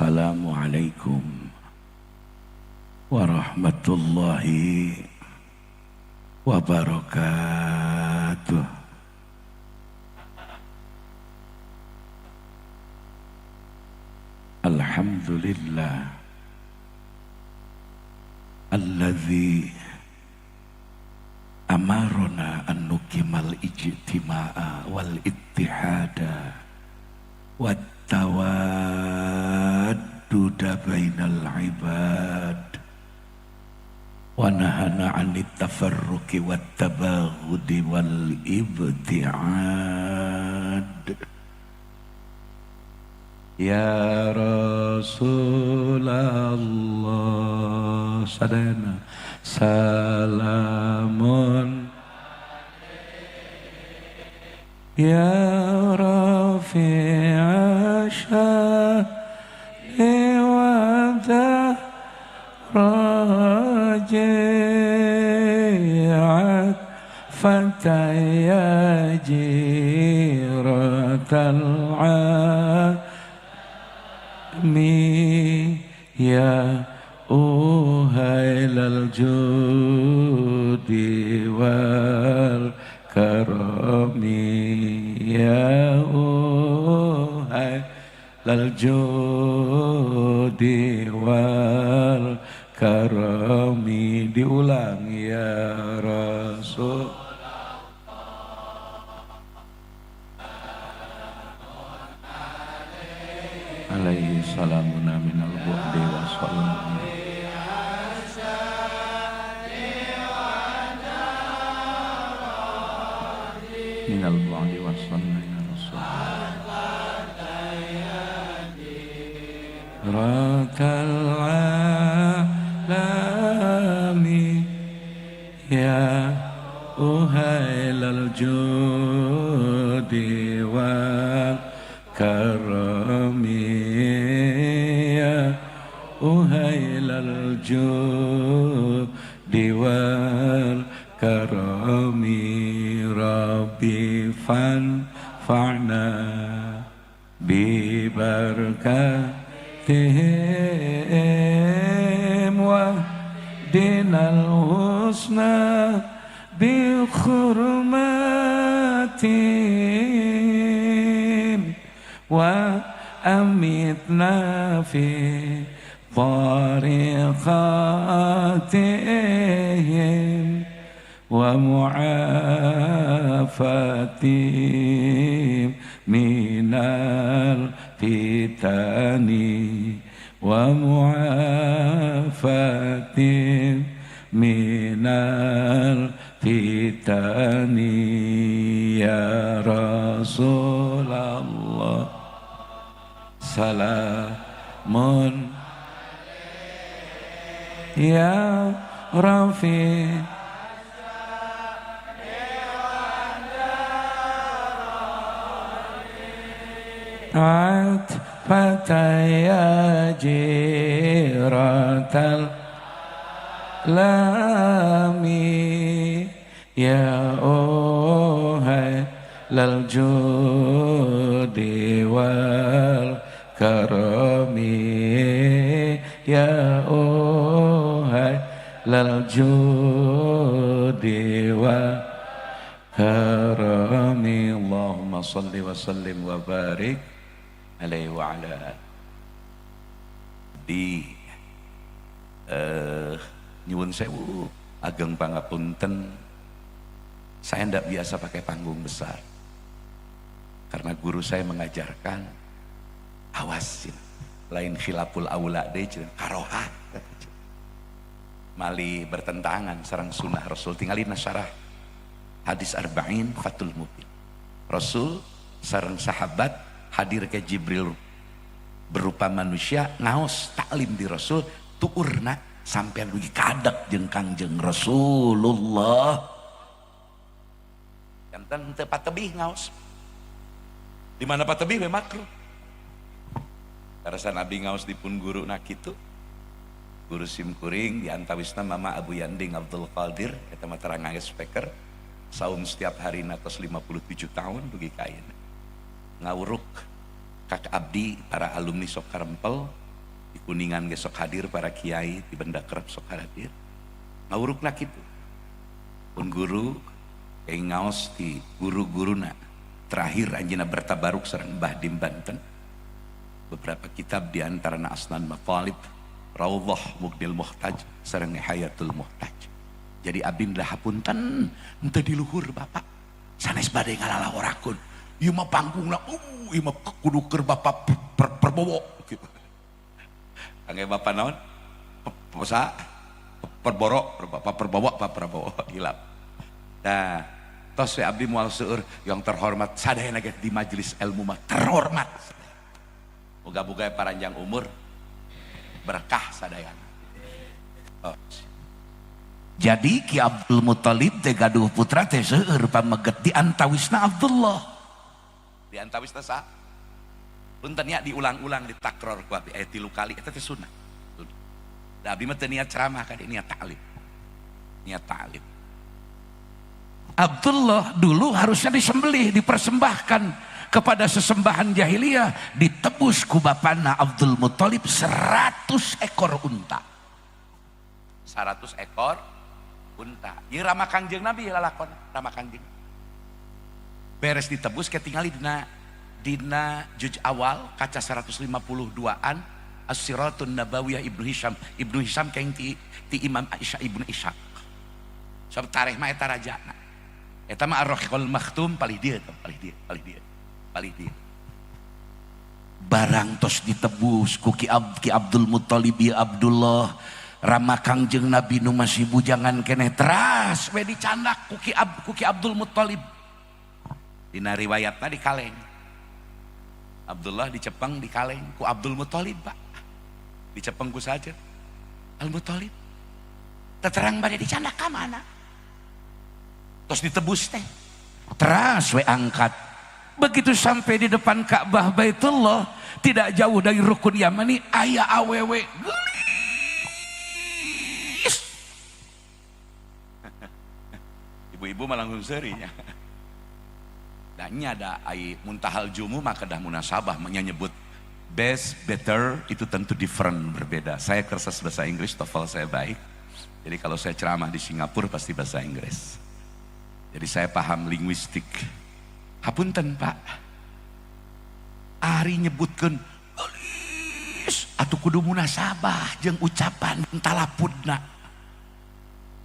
Assalamualaikum warahmatullahi wabarakatuh. Alhamdulillah alladzi amarona an nuqimal ijtima'a wal ittihada wat tawadduda bainal ibad wa nahana 'anit tafarruqi wat tabaghudi wal ibti'ad. Ya Rasulullah sadayana salamun ya rafi'a sya'ni wa daraji'at fataya jiratal mi ya uhailal judi wal karami ya uhailal judi wal karami. Diulang ya Rasul alaihi salamuna minal bu'di wa salam minal bu'di wa salam ya Rasul rakal alami ya uhailal judi wal karami ya uhailal judi wal karami rabbi fanfa'na bi barakatihim wa dinal husna bi hurmatihim wa amitna fi tariqatihim wa mu'afatihim minal fitani wa mu'afatihim minal fitani ya Rasulullah salamun ya Rafi atfataya jiratal lami ya ohai lal judi wal karami ya ohai lal judi wal karami. Allahumma salli wa sallim wa barik alaihi wa ala di nyuwun sewu ageng pangapunten, saya ndak biasa pakai panggung besar karena guru saya mengajarkan awasin lain khilaful aula deh karohat mali bertentangan sarang sunnah Rasul. Tinggalin nasyarah hadis arba'in Fathul Mubin. Rasul sarang sahabat hadir ke Jibril berupa manusia ngaos taklim di Rasul tuurna sampai dugi kadak jeung Kangjeng Rasulullah. Jantan teu patebih ngaos. Di mana patebih we makruh. Karasa Nabi ngaos dipun guru na kitu. Guru simkuring di antawisna Mama Abu Yanding Abdul Qadir eta mah terang speaker saum setiap hari atas 57 tahun dugi ka ayeuna. Ngawuruk kak abdi para alumni sok karempel Di Kuningan ge sok hadir para kiai, di Benda Kerep sok hadir. Ngawurukna kitu. Pun guru kayak ngaos di guru-guruna. Terakhir anjeunna bertabaruk sareng Mbah Dim Banten. Beberapa kitab di antarana Asnan Matalib, Raudhah Mughnil Muhtaj sareng Hayatul Muhtaj. Jadi abdi lah hapunten henteu di luhur bapak. Sanes bade ngalalaworakeun. Ieu mah panggungna, ieu mah kudu keur bapak Prabowo gitu. Angge bapak naon? Posa Perboro, Bapak Prabowo, Pak Prabowo hilap. Nah, tos we abdi moal seueur yang terhormat sadayana ge di majelis ilmu mah terhormat. Moga-moga paranjang umur berkah sadayana. Oh. Jadi Ki Abdul Muthalib teh gaduh putra teh seueur pameget di antawisna Abdullah. Di antawisna sa? Punten nya diulang-ulang ditakror ku abdi aya 3 kali eta teh sunnah. Da abdi mah teu niat ceramah ka niat ta'lim. Niat ta'lim. Abdullah dulu harusnya disembelih, dipersembahkan kepada sesembahan jahiliyah, ditebus ku bapana Abdul Muthalib 100 ekor unta. 100 ekor unta. Ieu rama Kangjeng Nabi lalakon, rama Kangjeng. Beres ditebus ketingali dina juz awal kaca 152-an As-Siratun Nabawiyah Ibnu Hisham. Ibnu Hisham kayak ti Imam Aisyah Ibnu Ishaq. Sebab tareh mah eta rajana. Eta mah Ar-Rahiqul Makhtum palih dieu, palih dieu, palih dieu, palih dieu. Barang tos ditebus ku Ki Abdul Muthalib ya Abdullah rama Kangjeng Nabi nu masih bujangan keneh teras we dicandak ku Ki Abdul Muthalib. Dina riwayatna di kaleng. Abdullah dicepeng di kaleng ku Abdul Muthalib, Pak. Dicepeng ku saja Al Muthalib. Teterang bade dicandak ka mana? Terus ditebus teh. Teras we angkat. Begitu sampai di depan Ka'bah Baitullah, tidak jauh dari rukun Yamani, aya awewe geulis. Ibu-ibu mah langsung seurinya. Dan nya ada ai muntahal jumu maka dah munasabah menyebut best, better itu tentu different, berbeda. Saya kursus bahasa Inggris, TOEFL saya baik. Jadi kalau saya ceramah di Singapura pasti bahasa Inggris. Jadi saya paham linguistik. Hapunten Pak. Ari nyebutkeun geulis atuh kudu munasabah jeung ucapan talapudna.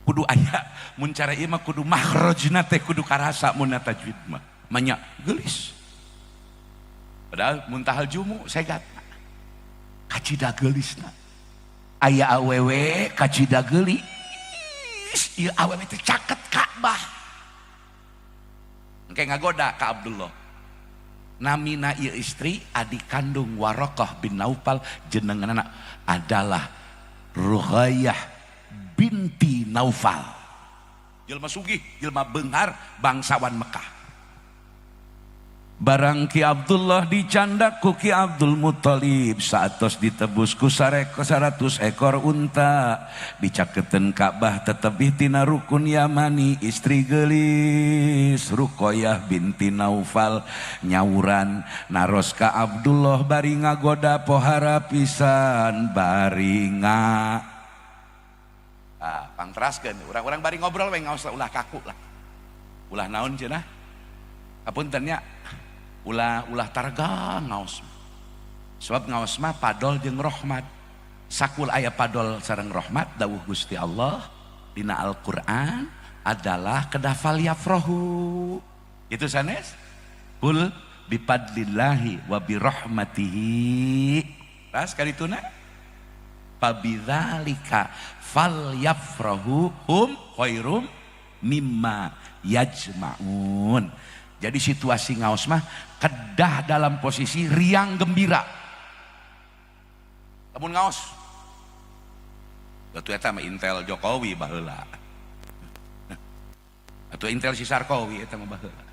Kudu aya mun cara ieu mah kudu makhrajna teh kudu karasa mun tajwid mah. Manya geulis. Padahal muntahal jumu segat. Kacida geulisna. Aya awewe kacida geulis. Ieu awewe teh caket Ka'bah. Engke ngagoda ka Abdullah. Namina ieu istri adik kandung Waraqah bin Naufal, jenenganna adalah Ruqayyah binti Naufal. Jelma sugih, jelma beunghar, bangsawan Mekah. Barang Ki Abdullah dicandak ku Ki Abdul Muthalib saatos ditebus ku 100 ekor unta dicaketeun Ka'bah tetebih tina rukun Yamani istri geulis Ruqayyah binti Naufal nyawuran naros ka Abdullah bari ngagoda pohara pisan bari nga pangteraskeun urang-urang bari ngobrol we ngaos ulah kaku lah ulah naon cenah hapunten nya ulah ulah targa ngaos sebab ngaos mah padol jeung rahmat sakul aya padol sareng rahmat dawuh Gusti Allah dina Al-Qur'an adalah kedah falyafrahu itu sanes kul bipadlillahi wa birahmatihi ras karituna pabidzalika falyafrahu hum khairum mimma yajma'un. Jadi situasi ngaos mah kedah dalam posisi riang gembira. Lamun ngaos. Batu eta mah Intel Jokowi baheula. Atau Intel si Sarkowi eta mah baheula.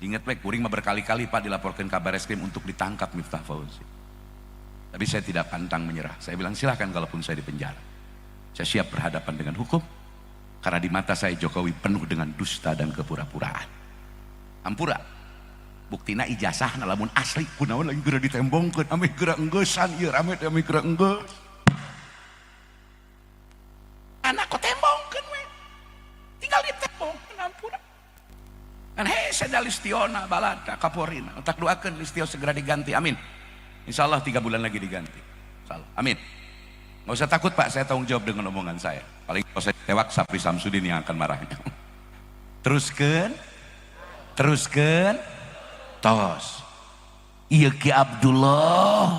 Ingat we kuring mah berkali-kali Pak dilaporkan ke Bareskrim untuk ditangkap Miftah Fauzi. Tapi saya tidak pantang menyerah. Saya bilang silahkan kalaupun saya di penjara. Saya siap berhadapan dengan hukum. Karena di mata saya Jokowi penuh dengan dusta dan kepura-puraan. Ampura. Buktina ijazahna lamun asli kunaon lain geura ditembongkeun ameh geura enggesan ieu rame teh ameh geura enggeus. Anak kok tembongkeun we. Tinggal ditembongkeun ampura. Kan hese da Listiona balada Kapolrina. Tak doakeun Listio segera diganti. Amin. Insyaallah 3 bulan lagi diganti. Insyaallah. Amin. Nggak usah takut Pak, saya tanggung jawab dengan omongan saya. Paling kalau saya tewak Sapri Samsudin yang akan marahnya. Teruskan, teruskan, tos. Iya Ki Abdullah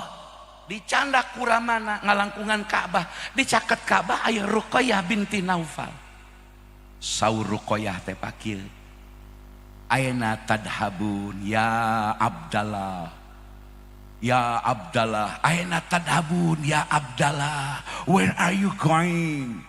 dicandak kuramana ngalangkungan Ka'bah, dicaket Ka'bah aya Ruqayyah binti Naufal. Saur Ruqayyah teh pakil. Aina tadhabun ya Abdallah. Ya Abdallah, aina tadhabun ya Abdallah. Where are you going?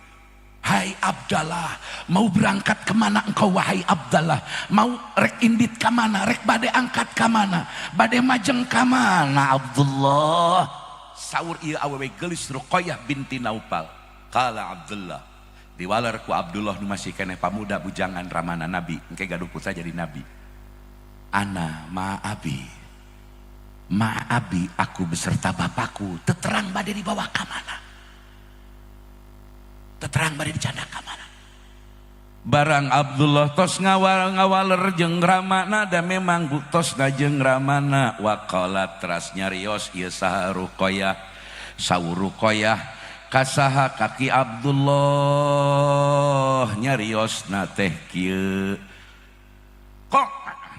Hai Abdallah, mau berangkat kemana engkau wahai Abdallah? Mau rek indit kemana? Rek bade angkat kemana? Bade majeng kemana Abdullah? Saur ieu awewe geulis Ruqayyah binti Naufal. Qala Abdullah. Diwaler ku Abdullah nu masih keneh pamuda bujangan ramana nabi, engke gaduh putra jadi nabi. Ana ma abi. Ma abi, aku beserta bapakku, teterang bade dibawa kamana? Teterang bade dicanda kamana? Barang Abdullah tos ngawaler jeung ramana da memang tos jeung ramana waqala teras nyarios ieu saha Ruqayyah saur Ruqayyah kasaha kaki Abdullah nyariosna teh kieu kok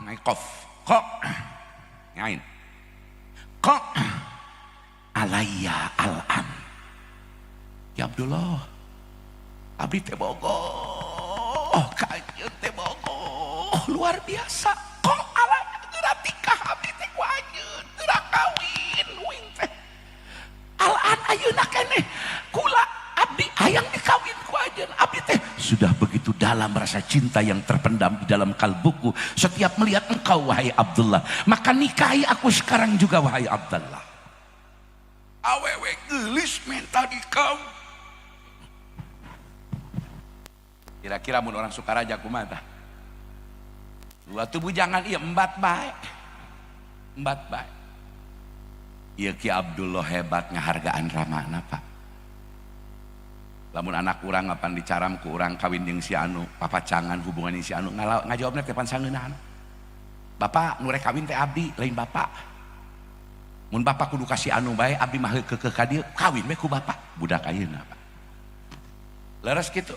naik kof kok ngain kok alaya al-an ya Abdullah abdi teh bogoh kajeun teh bogoh luar biasa kok alaya geura tikah abdi teh ku anjeun geura kawin uing teh al-an ayeuna keneh kula abdi hayang dikawin ku anjeun abdi teh sudah begitu dalam rasa cinta yang terpendam di dalam kalbuku setiap melihat engkau wahai Abdullah, maka nikahi aku sekarang juga wahai Abdullah. Awewe geulis minta dikau. Kira-kira mun orang Sukaraja kumaha tah? Waktu bujangan ieu embat bae. Embat bae. Ieu Ki Abdullah hebat ngahargaan ramana Pak. Lamun anak urang apan dicaram ku urang kawin jeung si anu, papacangan hubungan jeung si anu, ngajawabna teh pan sangeunahna. Bapak nu rek kawin teh abdi, lain bapak. Mun bapak kudu ka si anu bae, abdi mah keukeuh ka dieu, kawin we ku bapak. Budak ayeuna Pak. Leres kitu.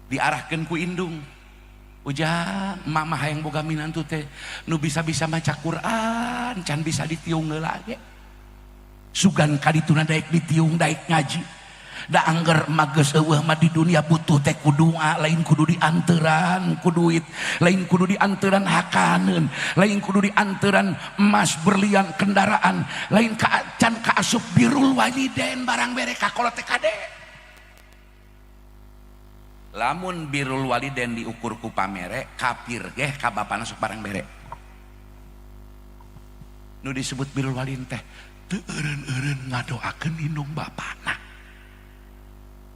Diarahkeun ku indung. Ujang, emak mah hayang boga minantu teh nu bisa-bisa maca Quran, can bisa ditiung heula ge. Sugan kadituna daek ditiung, daek ngaji. Da angger emak geus eueuh mah di dunia butuh teh ku doa, lain kudu dianteran ku duit, lain kudu dianteran hakaneun, lain kudu dianteran emas berlian kendaraan, lain ka can kaasup birrul waliden barang bere ka kolot teh kade. Lamun birrul waliden diukur ku pamere, kafir geh ka bapana sok barang bere. Nu disebut birrul waliden teh teu eureun-eureun ngadoakeun indung bapana.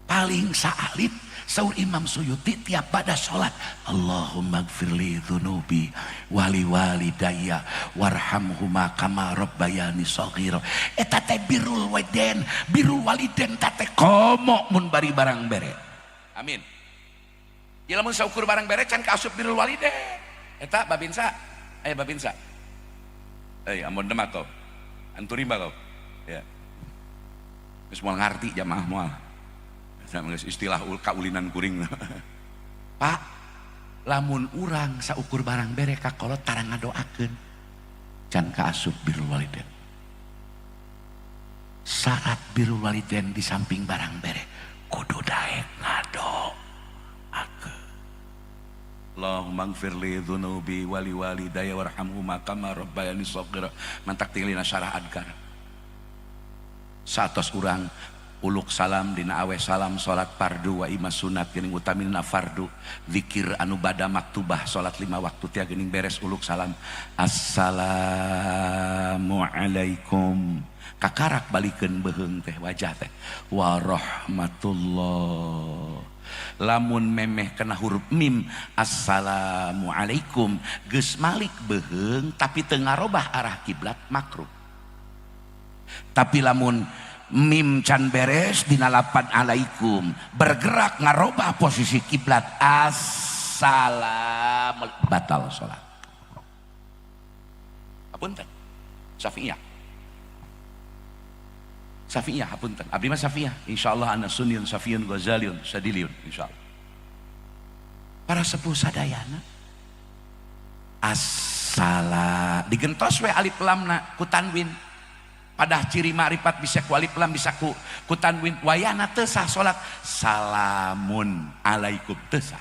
Paling saalit saur Imam Suyuti tiap pada salat Allahumma gfirli dzunubi wali walidayya warhamhuma kama rabbayani shaghira. Eta teh birrul waliden, birrul waliden ta teh komo mun bari barang bere. Amin. Ya lamun saukur barang bere can kaasup birrul waliden. Eta babinsa, aya babinsa. Eh amun demak kau. Anturimba kau. Ya. Geus moal ngarti jamaah moal. Istilah kaulinan kuring. Pak, lamun urang saukur barang bere ka kolot tarang ngadoakeun can kaasup birrul waliden. Syarat birrul waliden di samping barang bere kudu daek ngadoakeun. Allahumma gfirli dzunubi wali walidayya warhamhuma kama rabbayani shaghira. Mantak tingalina syarah adkar. Saatos urang uluk salam dina awe salam salat fardu wa ima sunat geuning utamina fardu zikir anu bada maktubah salat 5 waktu tia geuning beres uluk salam assalamualaikum kakarak balikeun beuheung teh wajah teh warahmatullah Lamun memeh kena huruf mim assalamualaikum geus malik beuheung tapi teu ngarobah arah kiblat makruh. Tapi lamun mim can beres dina lapan alaikum bergerak ngarobah posisi kiblat assalam batal salat. Hapunten Syafi'iyah. Syafi'iyah hapunten. Abdi mah Syafi'iyah. Insyaallah ana sunniyun Syafi'iyun Ghazaliyun Sadiliyun insyaallah. Para sepuh sadayana assalam digentos we alif lamna ku tanwin. Padah ciri ma'rifat bisa ku alif lam bisa ku tanwin wayana teu sah salat salamun alaikum teu sah.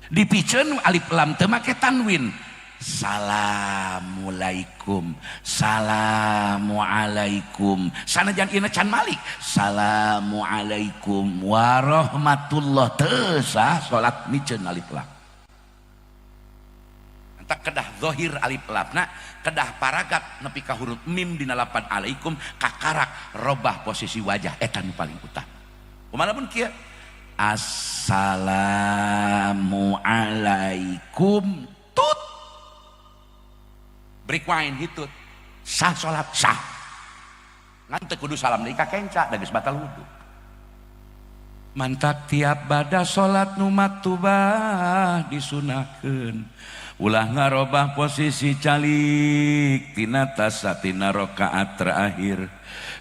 Dipiceun alif lam teu make tanwin. Salamualaikum salamualaikum sanajan ieu can malik salamualaikum warahmatullah teu sah salat miceun alif lam. Tak kedah zahir alif lamna kedah paragat nepi ka huruf mim dina lapan alaikum kakarak robah posisi wajah eta nu paling utama. Kumaha pun kieu assalamualaikum tut break wine hitut sah salat sah ngan teu kudu salam deui ka kenca da geus batal wudu. Mantak tiap bada salat nu maktubah disunahkeun ulah ngarobah posisi calik tina tasa tina rakaat terakhir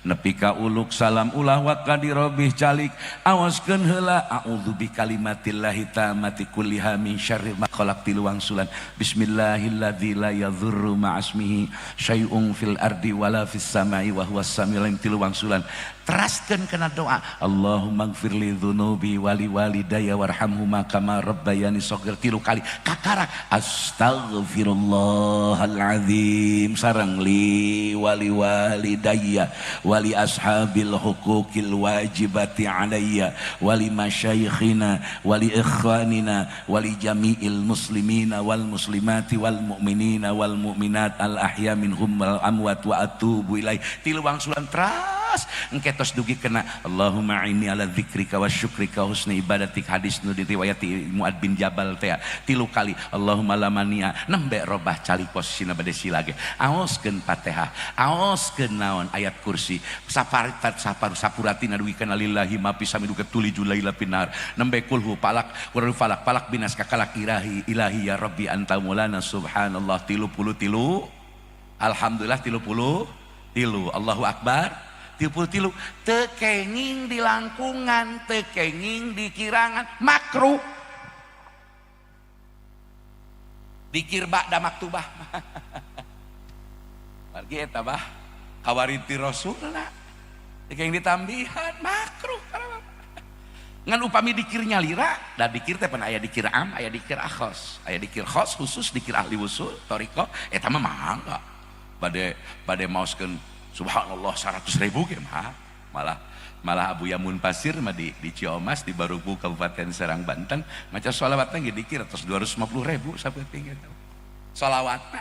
nepi ka uluk salam ulah waka dirobih calik awaskeun heula a'udzu bikalimatillahi tammati kulliha min syarri ma khalaq tilu wangsulan bismillahilladzi la yadhurru ma'asmihi syai'un fil ardi wala fis samai wa huwas samiul alim tilu wangsulan teraskeun kana doa Allahumma gfirli dzunubi wali walidayya warhamhuma kama rabbayani shaghir tilu kali kakarak astaghfirullahalazim sareng li wali walidayya wali ashabil huquqil wajibati alayya wali masyayikhina wali ikhwanina wali jami'il muslimina wal muslimati wal mu'minina wal mu'minat al ahya minhum wal amwat wa atubu ilaih tilu wangsulan teras engke tos dugi kena Allahumma inni ala dzikrika wa syukrika husni ibadatik hadis nu diriwayati Muad bin Jabal teh tilu kali Allahumma lamania nembe robah calik posisina bade silage aoskeun Fatihah aoskeun naon ayat kursi saparitat sapar sapuratina dugi kana lillahi ma fi sami dugi tuli julaila pinar nembe kulhu palak qur'an falak palak binas kakalak ilahi ilahi ya rabbi anta maulana subhanallah 33 alhamdulillah 33 Allahu akbar 33 teu kenging di langkungan teu kenging di kirangan makruh dikir ba'da maktubah margi eta bah kawariti rasulna dikeng ditambihan makruh ngan upami dikir nyalira da dikir teh pan aya dikir am aya dikir akhos aya dikir khos khusus dikir ahli wusul thariqah eta mah mangga bade bade maoskeun subhanallah 100.000 ge mah malah malah Abu Yamun Pasir mah di Ciomas di Barubu Kabupaten Serang Banten maca sholawatna ge dikir atas 250.000 saeutik eta sholawatna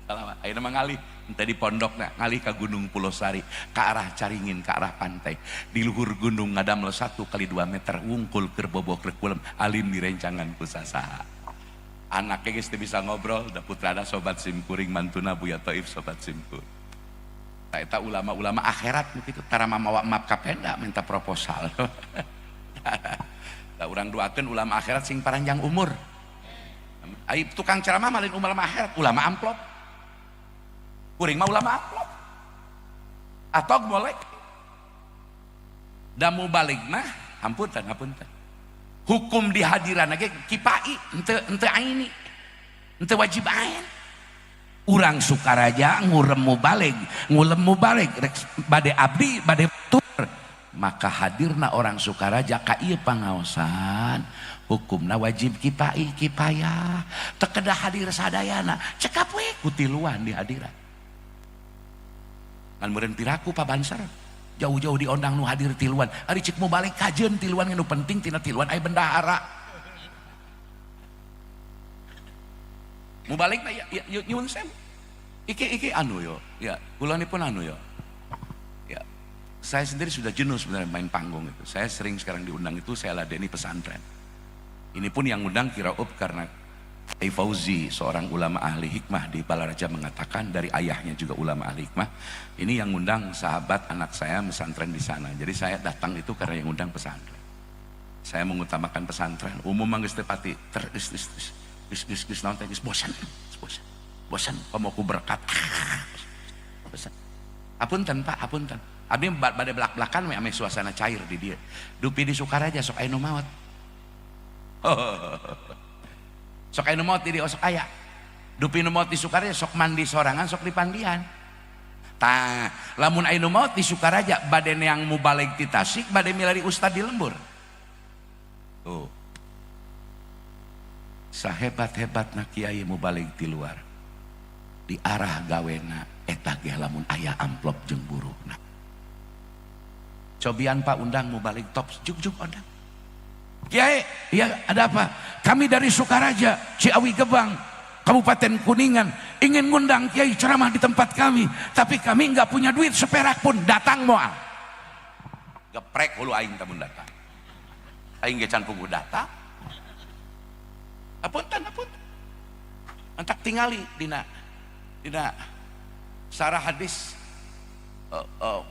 salawat ayeuna mah ngalih henteu di pondokna ngalih ka Gunung Pulosari ka arah Caringin ka arah pantai di luhur gunung ngadamel 1 kali 2 meter wungkul keur bobo keur kulem alim direncangan ku sasaha anaknya geus teu bisa ngobrol da putrana sobat simkuring mantuna Buya Taif sobat simkuring. Eta ulama-ulama akhirat begitu tara mamawa map kapenda minta proposal. Da urang doakeun ulama akhirat sing paranjang umur. Ai tukang ceramah mah lain ulama akhirat, ulama amplop. Kuring mah ulama amplop. Atau molek. Da mubalig mah hampunten hapunten. Hukum di hadiran ge kipai henteu henteu aini. Henteu wajib ain. Urang Sukaraja ngurem mubalig, ngulem mubalig rek bade abdi bade tur maka hadirna orang Sukaraja ka ieu pangaosan hukumna wajib kipai kipayah teu kedah hadir sadayana cekap we ku tiluan di hadiran ngan meureun piraku Pa Banser jauh-jauh diondang nu hadir tiluan ari cek mubalig kajeun tiluan nu penting tina tiluan aya bendahara mubalig mah ya, ya nyuwun sewu. Iki iki anu yo, ya, kula pun anu yo. Ya. Saya sendiri sudah jenuh sebenarnya main panggung itu. Saya sering sekarang diundang itu, saya ladeni pesantren. Ini pun yang undang Kiraub karena Kiai Fauzi, seorang ulama ahli hikmah di Balaraja, mengatakan dari ayahnya juga ulama ahli hikmah. Ini yang undang sahabat anak saya pesantren di sana. Jadi saya datang itu karena yang undang pesantren. Saya mengutamakan pesantren. Umum mah geus teu pati ter geus geus geus geus geus geus naon teh, geus bosan. Geus bosan. Bosan komo ku berkat. Bosan. Apunten, Pak, apunten. Abdi bade belak-belakan we ame suasana cair di dieu. Dupi di Sukaraja sok aya nu maot. Sok aya nu maot di dieu, sok aya. Dupi nu maot di Sukaraja sok mandi sorangan, sok dipandian. Tah, lamun aya nu maot di Sukaraja bade neang mubalig ti Tasik, bade milari ustad di lembur. Tuh. Sahebat-hebatna kiai mubalig di luar. Di arah gawena eta ge lamun aya amplop jeung buruhna. Cobian, Pak, undang mubalig top, juk-juk undang. Kiai, ya ada apa? Kami dari Sukaraja, Ciawi Gebang, Kabupaten Kuningan, ingin ngundang Kiai ceramah di tempat kami, tapi kami nggak punya duit seperak pun, datang moal. Geprek hulu aing tamun datang. Aing ge can puguh datang. Apunten, apunten. Entak tingali dina dina sarah hadis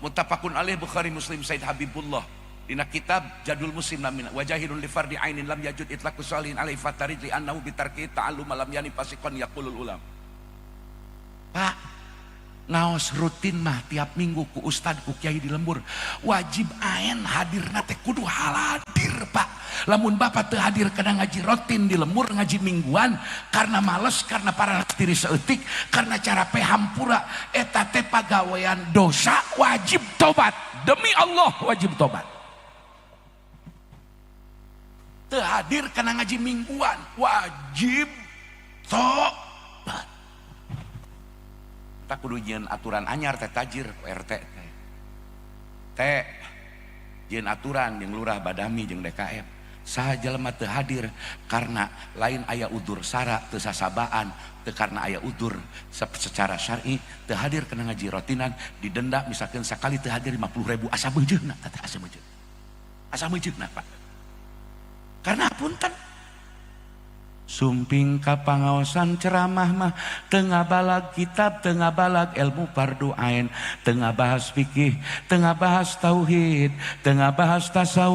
muttafaqun alaih Bukhari Muslim, Said Habibullah dina kitab Jadul Muslim namina wajahilun li fardi ainin lam yajud itlaqu salihin alaihi fatarid li annahu bitarki ta'allum lam yani fasiqan yaqulul ulam. Pak, ngaos rutin mah tiap minggu ku ustad, ku kiai di lembur wajib ain, hadirna teh kudu hadir, Pak. Lamun bapak teu hadir kana ngaji rutin di lembur, ngaji mingguan karena males, karena para diri seeutik, karena cara hampura, eta teh pagawean dosa, wajib tobat. Demi Allah, wajib tobat. Teu hadir kana ngaji mingguan wajib tobat. Tak kudu nyieun aturan anyar teh, tajir RT teh teh nyieun aturan jeung lurah badami jeung DKM, saha jelema teu hadir karena lain aya udur sara, teu sasabaan, teu karena aya udur secara syar'i, teu hadir kena ngaji rotinan, didenda misalkan sekali teu hadir 50 ribu. Asa meujeuhna teh, asa meujeuh, asa meujeuhna, Pak, karena punten sumping ka pangaosan ceramah mah teu ngabalag kitab, teu ngabalag ilmu fardu ain, teu ngabahas fikih, teu ngabahas tauhid, teu ngabahas tasawuf,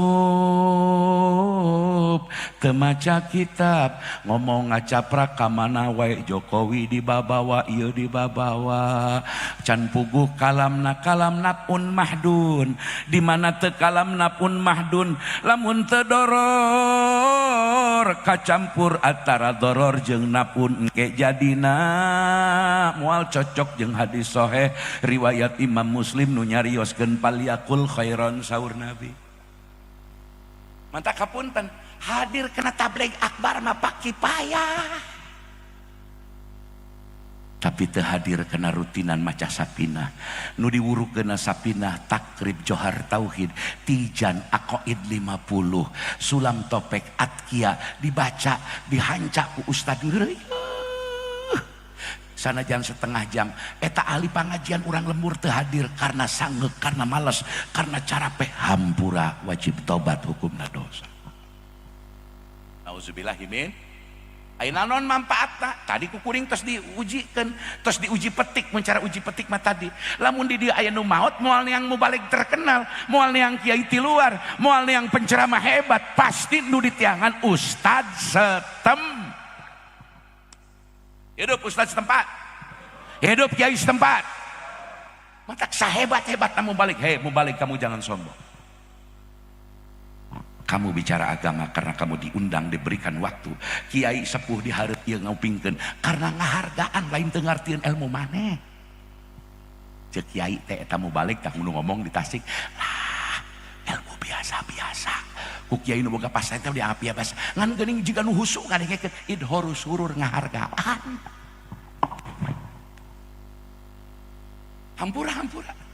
teu maca kitab, ngomong ngacaprak ka mana wae, Jokowi dibabawa, ieu dibabawa, can puguh kalamna kalam naf'un mahdun. Di mana teu kalam naf'un mahdun, lamun teu doror kacampur antara doror jeung naf'un, engke jadina moal cocok jeung hadis sahih riwayat Imam Muslim nu nyarioskeun falyaqul khairan saur Nabi. Mantap, kapunten, hadir kena tabligh akbar mah kifayah, tapi teu hadir kena rutinan maca Sapinah, nu diwurukeuna Sapinah, Takrib, Johar Tauhid, Tijan, Aqaid 50, Sulam Topek, Atkia, dibaca dihanca ku ustad sanajan setengah jam. Eta ahli pengajian urang lembur teu hadir karena sanggeuk, karena males, karena carape, hampura, wajib tobat, hukumna dosa. Nauzubillahimin. Ayeuna naon manfaatna? Tadi ku kuring tos diujikan, tos diuji petik, mencara uji petik mah tadi. Lamun di dieu aya nu maot, moal yang mubalig terkenal, moal yang kiai ti luar, moal yang penceramah hebat, pasti nu ditiangan ustad setem. Hidup ustad setempat. Hidup kiai setempat. Matak sahebat-hebat mubalig, hei mubalig, kamu jangan sombong. Kamu bicara agama karena kamu diundang, diberikan waktu. Kiai sepuh diharap ieu ngupingkeun karena ngahargaan, lain teu ngartieun ilmu maneh. Cek kiai teh eta mubalig tah nu ngomong di Tasik lah, ilmu biasa-biasa. Ku kiai nu boga pasantren teh dianggap biasa. Ngan geuning jiga nu husu ngadengekeun idhoru surur, ngahargaan. Hampura, hampura.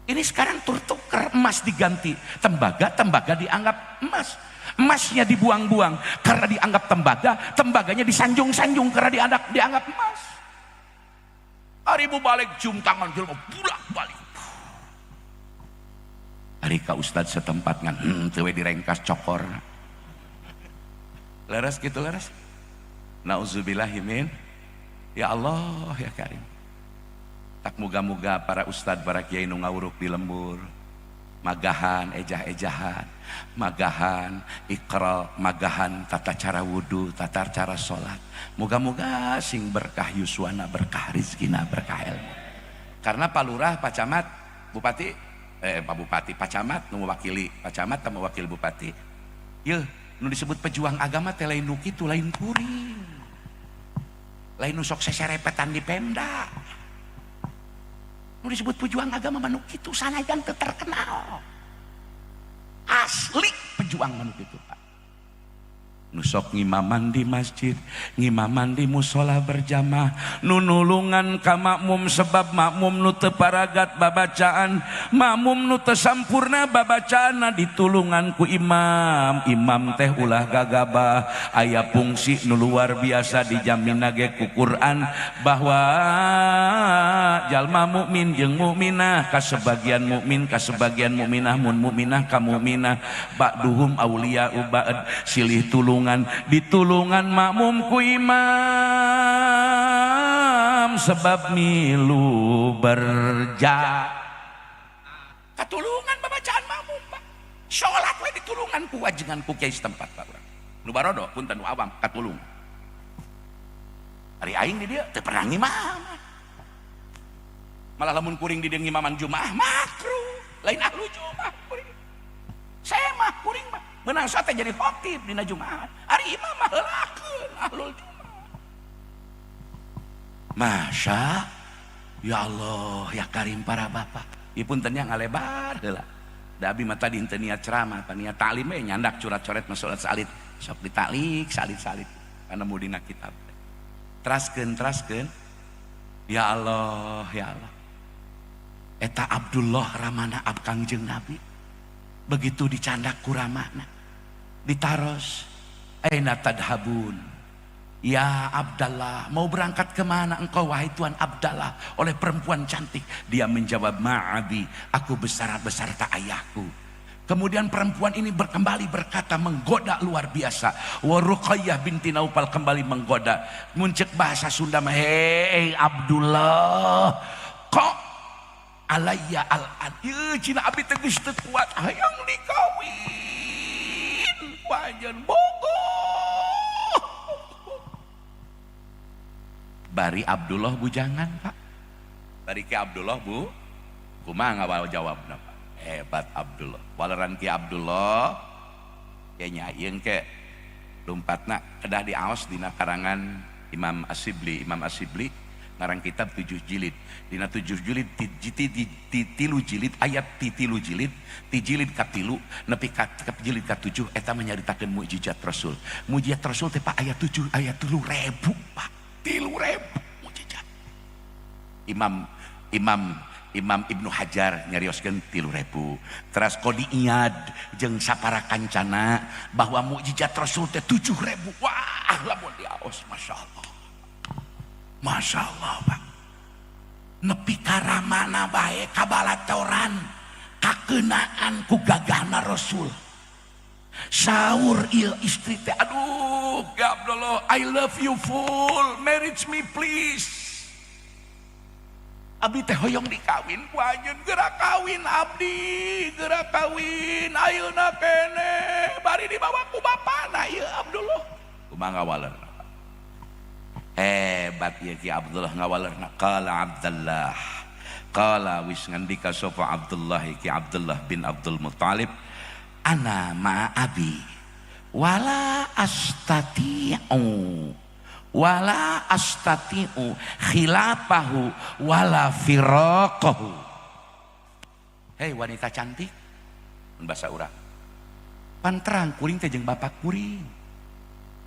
Ini sekarang tertukar, emas diganti tembaga, tembaga dianggap emas. Emasnya dibuang-buang karena dianggap tembaga, tembaganya disanjung-sanjung karena dianggap emas. Hari mubalig cium tangan jelema bulak balik. Ari ka ustad setempat ngan teu we direngkas cokor. Leres gitu leres. Nauzubillahimin. Ya Allah ya Karim. Tak muga-muga para ustad, para kiai nu ngawuruk di lembur magahan ejah-ejahan, magahan Iqra, magahan tata cara wudhu, tata cara sholat, muga-muga sing berkah yuswana, berkah rizkina, berkah ilmu. Karena Pak Lurah, Pak Camat, Bupati, Pak Bupati, Pak Camat nu mewakili Pak Camat atau mewakili Bupati, yeuh nu disebut pejuang agama teh lain nu kitu, lain kuring, lain nu sok seserepetan di Pemda. Nu disebut pejuang agama mah nu kitu, sanajan teu terkenal, asli pejuang mah nu kitu, Pak. Nu sok ngimaman di masjid, ngimaman di musola berjamaah, nu nulungan ka makmum, sebab makmum nu teu paragat babacaan, makmum nu teu sampurna babacaanna ditulungan ku imam. Imam teh ulah gagabah, aya fungsi nu luar biasa, dijamin ge ku Quran bahwa jalma mukmin jeung mukminah, ka sebagian mukmin ka sebagian mukminah, mun mukminah ka mukminah, ba'duhum auliya'u ba'd, silih tulungan, ditulungan makmum ku imam sebab milu berja katulungan babacaan makmum. Pak, salat we ditulungan ku wajengan, ku kiai setempat, Pak. Urang nu barodo, punten, nu awam katulung. Ari aing di dieu teu pernah ngimaman, malah lamun kuring di dieu ngimaman Jumaah makruh, lain ahlu Jumaah kuring. Saya mah, kuring mah menang sate jadi khotib dina Jumaah, ari imam mah heulakeun ahlul Jumaah. Masya ya Allah ya Karim, para bapak, ieu punten nya ngalebar heula, da abi mah tadi henteu niat ceramah, apa niat taklim we, nyandak curat-coret masalah salit sok ditalik salit-salit karena mau dina kitab. Teraskeun, teraskeun. Ya Allah ya Allah, eta Abdullah ramana ab Kangjeng Nabi begitu dicandak ku ramana, ditaros, "Aina tadhabun ya Abdallah? Mau berangkat kemana engkau, wahai Tuan Abdallah?" oleh perempuan cantik. Dia menjawab, "Ma'abi, aku besar beserta ayahku." Kemudian perempuan ini berkembali berkata, menggoda luar biasa. Wa Ruqayyah binti Naufal kembali menggoda. Mun cek bahasa Sunda mah, "Hei Abdullah, kok alayya al-an? Ieu cina abi teh geus teu kuat hayang dikawin. Wajan bogoh." Bari Abdullah bujangan, Pak. Bari ke Abdullah, Bu. Kumaha ngawal jawabna, Pak? Hebat Abdullah. Waleran Ki Abdullah kayaknya yang ke lompatna kedah diaos dina karangan Imam Asibli. Imam Asibli ngarang kitab 7 jilid. Dina 7 jilid, ti tilu jilid, ayat ti tilu jilid, ti jilid katilu nepi ka jilid katujuh, eta menyaritakeun mukjizat Rasul. Mukjizat Rasul teh, Pak, ayat 7 ayat 3000, Pak, 3000 mukjizat. Imam Imam Imam Ibnu Hajar nyarioskeun 3000. Teras Qadi Iyad jeung sapara kancana bahwa mukjizat Rasul teh 7000. Wah, lamun diaos, Masya Allah. Masya Allah, Pak. Nepi ka ramana bae kabalatoran kakeunaan ku gagahna Rasul. Saur il istri teh, "Aduh, ya Abdullah, I love you full, marriage me please. Abdi teh hoyong dikawin ku anjeun, geura kawin abdi, geura kawin ayeuna keneh." Bari dibawa ku bapana ieu Abdullah. Kumaha ngawaler? Hebat ya Ki Abdullah ngawalerna. Qala Abdullah, qala wis ngandika sapa Abdullah, Ki Abdullah bin Abdul Muttalib, "Ana ma abi wala astati'u, wala astati'u khilafahu wala firaqahu." Hei wanita cantik, mun bahasa urang, panterang kuring teh jeung bapak kuring.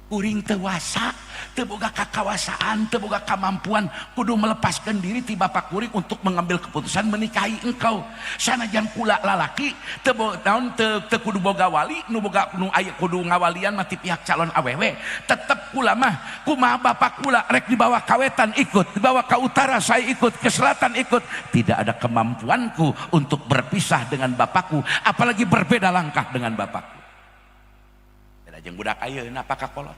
Kuring teu wasa, teu boga kakawasaan, teu boga kamampuan, kudu melepaskan diri ti bapak kuring untuk mengambil keputusan menikahi engkau. Sanajan kula lalaki, teu naon teu, teu kudu boga wali, nu boga nu aya kudu ngawalian mah ti pihak calon awewe. Tetep kula mah kumaha bapak kula rek dibawa ka wetan ikut, dibawa ke utara saya ikut, ke selatan ikut. Tidak ada kemampuanku untuk berpisah dengan bapakku, apalagi berbeda langkah dengan bapakku. Beda jeung budak ayeuna apa kakolot.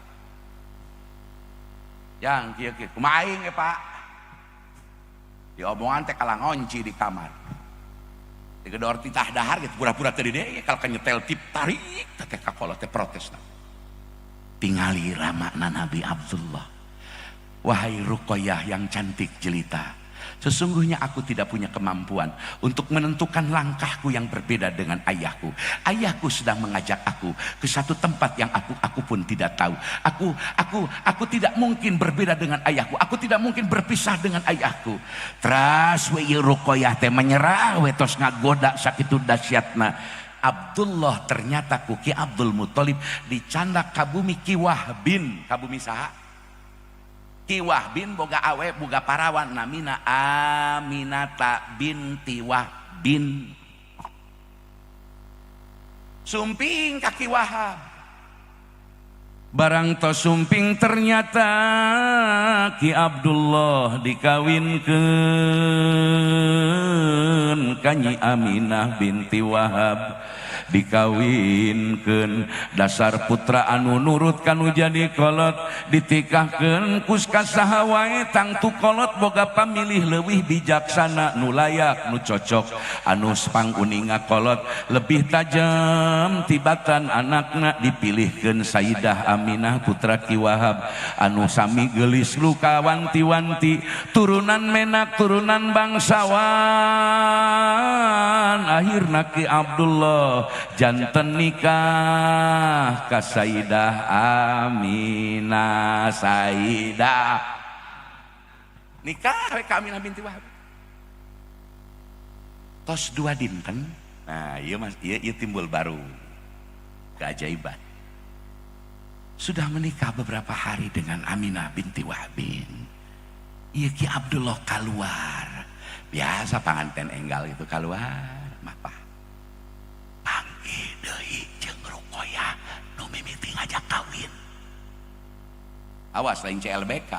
Yang kieu kieu kumaha aing ge Pak. Diomongan teh kalah ngonci di kamar. Digedor titah dahar gitu pura-pura teu di kalau nyetel tip tarik teh kakolot teh protes. Tingali ramana Nabi Abdullah. Wahai Ruqayyah yang cantik jelita, sesungguhnya aku tidak punya kemampuan untuk menentukan langkahku yang berbeda dengan ayahku. Ayahku sedang mengajak aku ke satu tempat yang aku pun tidak tahu. Aku tidak mungkin berbeda dengan ayahku. Aku tidak mungkin berpisah dengan ayahku. Teras we ieu Ruqayyah teh menyerah we tos ngagoda sakitu dahsyatna. Abdullah ternyata ku Ki Abdul Muthalib dicandak ka bumi Ki Wahbin, ka bumi saha? Ki Wahbin boga awe boga parawan namina Aminata binti Wahbin. Sumping ka Ki Wahab. Barang tos sumping ternyata Ki Abdullah dikawinkeun ka Nyi Aminah binti Wahab. Dikawinkeun dasar putra anu nurut kanu jadi kolot, ditikahkeun kus ka saha wae tangtu kolot boga pamilih leuwih bijaksana, nu layak, nu cocok, anu panguninga kolot lebih tajam tibatan anakna. Dipilihkeun Sayyidah Aminah putra Ki Wahab anu sami geulis luka wanti-wanti, turunan menak, turunan bangsawan. Akhirna Ki Abdullah janten nikah ka Sayyidah Aminah. Sayyidah nikah we ka Aminah binti Wahab tos 2 dinten. Nah, iya Mas, iya, iya timbul baru keajaiban. Sudah menikah beberapa hari dengan Aminah binti Wahbin, iya Ki Abdullah keluar biasa panganten enggal itu, keluar mapah panggih deui jeung Ruqayyah nu mimiti ngajak kawin. Awas lain CLBK.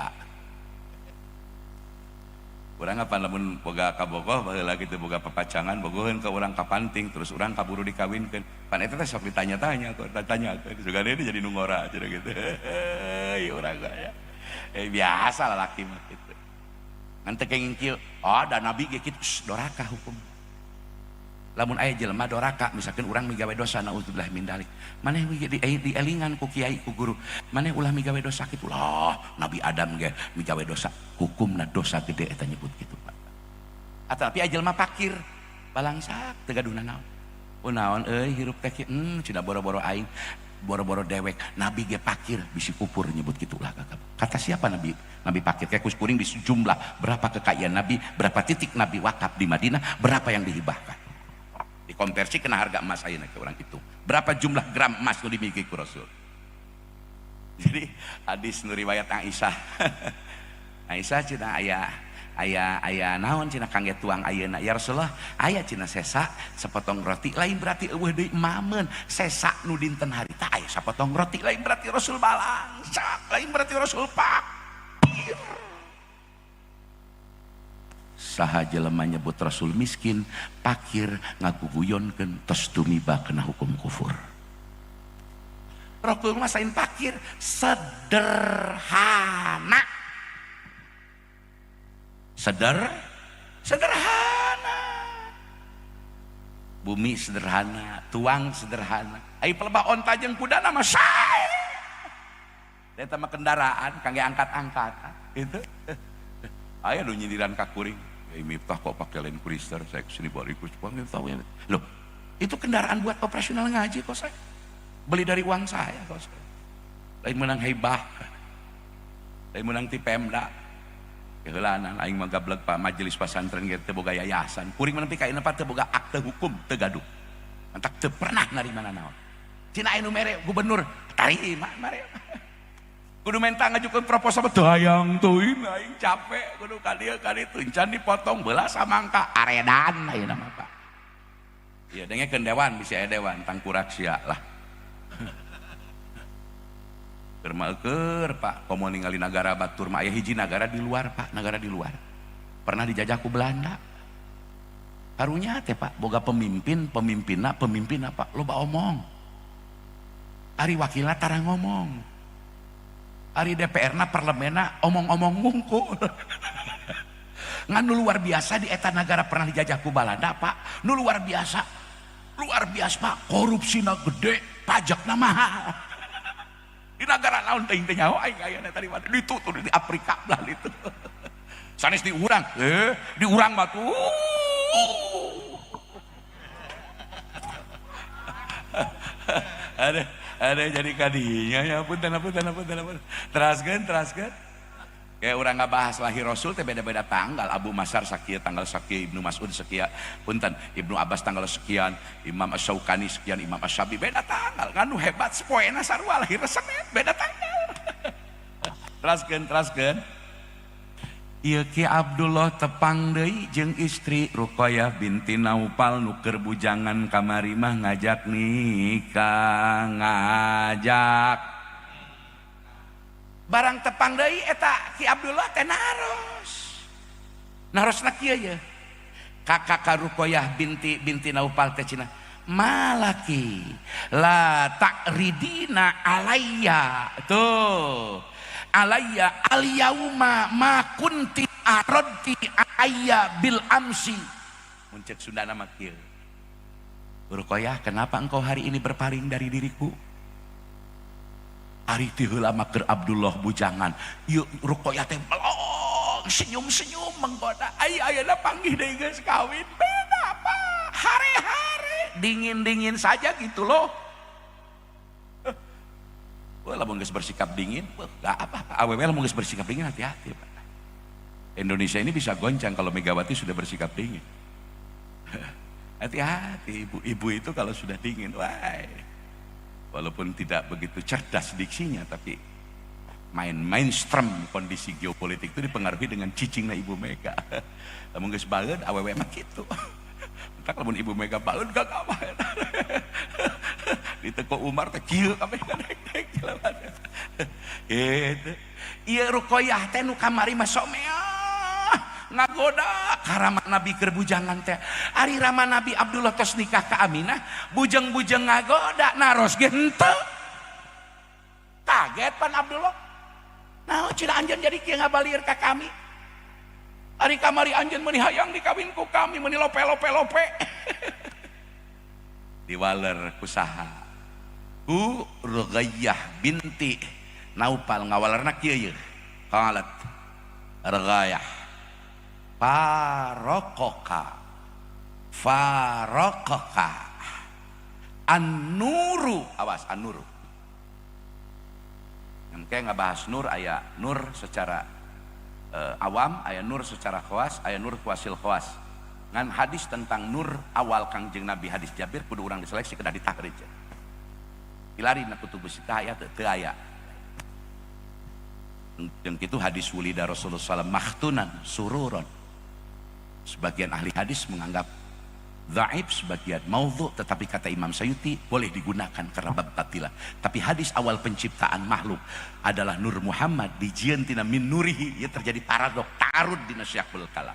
Urang apa lamun boga kabogoh baheula kitu, boga papacangan, bogoheun ka urang ka panting, terus urang kaburu dikawinkeun, pan eta teh sok ditanya-tanya kok, tanya juga ini jadi nu ngora cenah gitu. Heuy, urang ya biasa lah laki mah gitu. Ngan teu kenging kieu, oh da nabi ge kitu, doraka hukum. Lamun aya jelema doraka, misalkan urang migawe dosa, naudzubillah min dalik, maneh di dielingan ku kiai, ku guru, maneh ulah migawe dosa kitu lah, Nabi Adam ge migawe dosa, hukumna dosa gede eta nyebut gitu, Pak. Atau tapi aya jelema pakir balangsak teu gaduh nanaon, oh naon euy hirup teh, cenah, boro-boro aing, boro-boro dewek, nabi ge pakir, bisi kupur nyebut gitu lah. Kata siapa nabi nabi pakir? Kayak kuring di jumlah berapa kekayaan nabi, berapa titik nabi wakaf di Madinah, berapa yang dihibahkan, dikonversi kena harga emas ayeuna ke orang itu, berapa jumlah gram emas nu dimiliki ku Rasul. Jadi hadis nu riwayat Aisyah, Aisyah cenah aya aya aya naon cenah kangge tuang ayeuna ya Rasulullah? Aya cenah sesa sepotong roti. Lain berarti euweuh deui emameun, sesa nu dinten harita aya sapotong roti, lain berarti Rasul balangsak, lain berarti Rasul pakir. Saha jelema nyebut Rasul miskin, pakir, ngaguguyonkeun, tos tumiba kena hukum kufur. Rasul mah sain pakir, sederhana. Sederhana. Bumi sederhana, tuang sederhana. Ai pelebah onta jeung kuda mah sae. Eta mah kendaraan kangge angkat-angkatan gitu. Aya nu nyindiran ka kuring. "Eh, Miftah kok pakai Land Cruiser, saya kesini baru ikut Pak Miftah." Loh, itu kendaraan buat operasional ngaji kok saya. Beli dari uang saya kok saya. Lain menang hibah. Lain menang ti Pemda. Keheulanan aing mah gablek, Pak, majelis pesantren ge teu boga yayasan. Kuring mah nepi ka ieu teu boga akte hukum, teu gaduh. Mantak teu pernah narima naon. Cina anu mere gubernur, tarima mere. Kudu menta ngajukeun proposal teu hayang teuing aing capek kudu ka dieu ka ditu encan dipotong belah samangka aredan ayeuna mah Pak. Ieu dengekeun dewan bisi aya dewan tangkurak sia lah. Keur mah eueur Pak, komo ningali nagara batur mah aya hiji nagara di luar Pak, nagara di luar. Pernah dijajah ku Belanda. Karunya teh Pak, boga pemimpin, pemimpinna, pemimpin apa? Loba omong. Ari wakilna tara ngomong. Ari DPR-na parlemenna omong-omong ngungkul. Ngan nu luar biasa di eta nagara pernah dijajah ku Balanda Pak, nu luar biasa. Luar biasa Pak, korupsina gede, pajakna mahal. Di nagara naon teuing teh nyaho aing aya tadi mah ditu tuh di Afrika belah ditu. Sanes di urang, di urang mah tuh. Ada jadi kadinya ya punten punten punten punten. Teraskeun teraskeun. Kayak orang ngabahas lahir Rasul teh beda-beda tanggal. Abu Masar sakieu tanggal sakieu, Ibnu Mas'ud sekian, punten, Ibnu Abbas tanggal sekian, Imam Asy-Syaukani sekian, Imam Asy-Syafi'i beda tanggal. Nganu hebat poena sarua lahir Senin beda tanggal. Teraskeun teraskeun. Ieu Ki Abdullah tepang deui jeung istri Ruqayyah binti Naufal nu keur bujangan kamari mah ngajak nikah, ngajak. Barang tepang deui eta Ki Abdullah teh naros. Narosna kieu ye. Kakak ka Ruqayyah binti binti Naufal teh cenah, malaki la ta'ridina alayya. Tuh. Alayya al-yauma ma kunti aradti alayya bil amsi. Mun cek Sundana mah kieu. Ruqayyah, kenapa engkau hari ini berpaling dari diriku? Ari ti heula mah keur Abdullah bujangan. Ieu Ruqayyah teh melong, senyum-senyum menggoda. Ai ayeuna panggih deui geus kawin. Beda Pak. Hare-hare dingin-dingin saja gitu loh. Wah, lamun geus bersikap dingin, wah, gak apa-apa. Awewe lamun geus bersikap dingin hati-hati, Pak. Indonesia ini bisa goncang kalau Megawati sudah bersikap dingin. Hati-hati, ibu-ibu itu kalau sudah dingin, wah. Walaupun tidak begitu cerdas diksinya, tapi main mainstream kondisi geopolitik itu dipengaruhi dengan cicingna Ibu Mega. Lamun geus baeud, awewe mah kitu. Entak lamun Ibu Mega baeud gak apa. Di teko Umar teh kieu kabeh kadek-dek jelema. Gitu. Ieu Ruqayyah teh nu kamari mah someah ngagoda karama Nabi keur bujangan teh. Ari rama Nabi Abdullah tos nikah ka Aminah, bujeng-bujeng ngagoda naros ge henteu. Kaget pan Abdullah. Naon cenah anjeun jadi kieu ngabalir ka kami? Ari kamari anjeun meuni hayang dikawin ku kami meuni lope-lope-lope. Diwaler kusaha? Ku Ruqayyah binti Naufal ngawalerna kieu ye. Qalat Ruqayyah faraqaka faraqaka an-nuru, awas an-nuru. Yang kayak ngebahas nur aya nur secara awam, aya nur secara khawas, aya nur khawasil khawas. Ngan hadis tentang nur awal Kangjeng Nabi hadis Jabir kudu urang diseleksi kedah ditakhrij. Hilari na kutubus sitah aya teu aya. Jeung kitu hadis wulida Rasulullah sallallahu makhtunan sururon. Sebagian ahli hadis menganggap dhaif, sebagian maudhu, tetapi kata Imam Sayuti boleh digunakan karena bab batilah. Tapi hadis awal penciptaan makhluk adalah Nur Muhammad dijieun tina min nurihi, ya terjadi paradok tarud dina syakul kalam.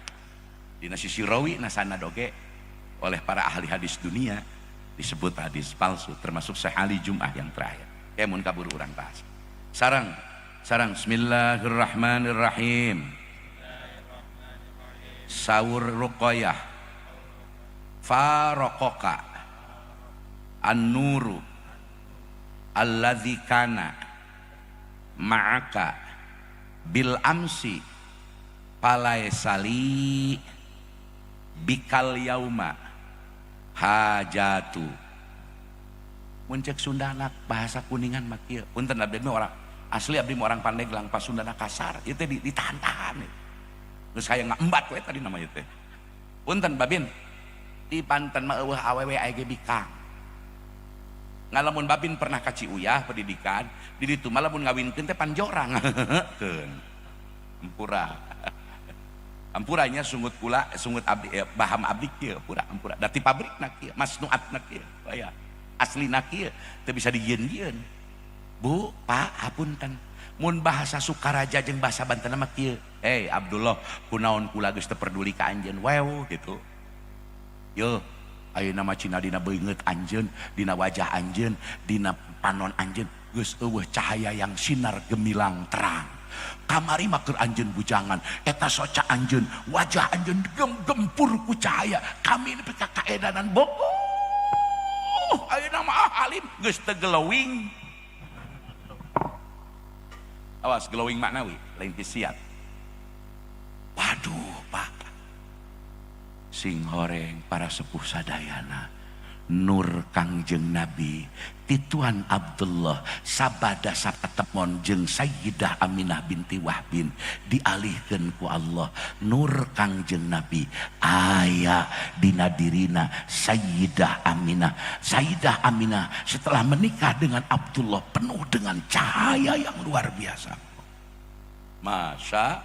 Dina sisi rawi nasana doge oleh para ahli hadis dunia disebut hadis palsu, termasuk Syekh Ali Jum'ah yang terakhir. Kayak mun kabur urang bahas. Sarang sarang bismillahirrahmanirrahim. Saur Ruqayyah faraqaka an-nuru alladzi kana ma'aka bil amsi palaisali bikal yauma hajatu. Mun cek Sundana bahasa Kuningan mah kieu. Punten abdi mah orang asli, abdi mah orang Pandeglang, pas Sundana kasar ieu teh ditahan-tahan. Geus kaya ngambat we tadi namanya teh. Punten Babin, di Banten mah eueuh awewe aya ge bikang. Ngalamun Babin pernah ka Ciuyah pendidikan, di ditu mah lamun ngawinkeun teh panjorang. Keun. Ampura. Ampuranya sungut kula, sungut abdi, baham abdi kieu, ampura, ampura. Da ti pabrikna kieu, masnuatna kieu. Aya. Aslina kieu, teu bisa dijieun-jieun. Bu, Pak, hapunten. Mun bahasa Sukaraja jeung bahasa Banten mah kieu. Hei Abdullah, kunaon kula geus teu peduli ka anjeun wew gitu. Yo, ayeuna mah cina dina beungeut anjeun, dina wajah anjeun, dina panon anjeun geus eueuh cahaya yang sinar gemilang terang. Kamari mah keur anjeun bujangan, eta soca anjeun, wajah anjeun gempur ku cahaya. Kami nepi ka kaedanan bogoh. Ayeuna mah alim geus teu glowing. Awas glowing maknawi, lain hisiat. Waduh, Pak. Sing horeng para sepuh sadayana. Nur Kangjeng Nabi tituan Abdullah sabada sapatemon jeung Sayyidah Aminah binti Wahbin dialihkeun ku Allah. Nur Kangjeng Nabi aya dina dirina Sayyidah Aminah. Sayyidah Aminah setelah menikah dengan Abdullah penuh dengan cahaya yang luar biasa. Masya,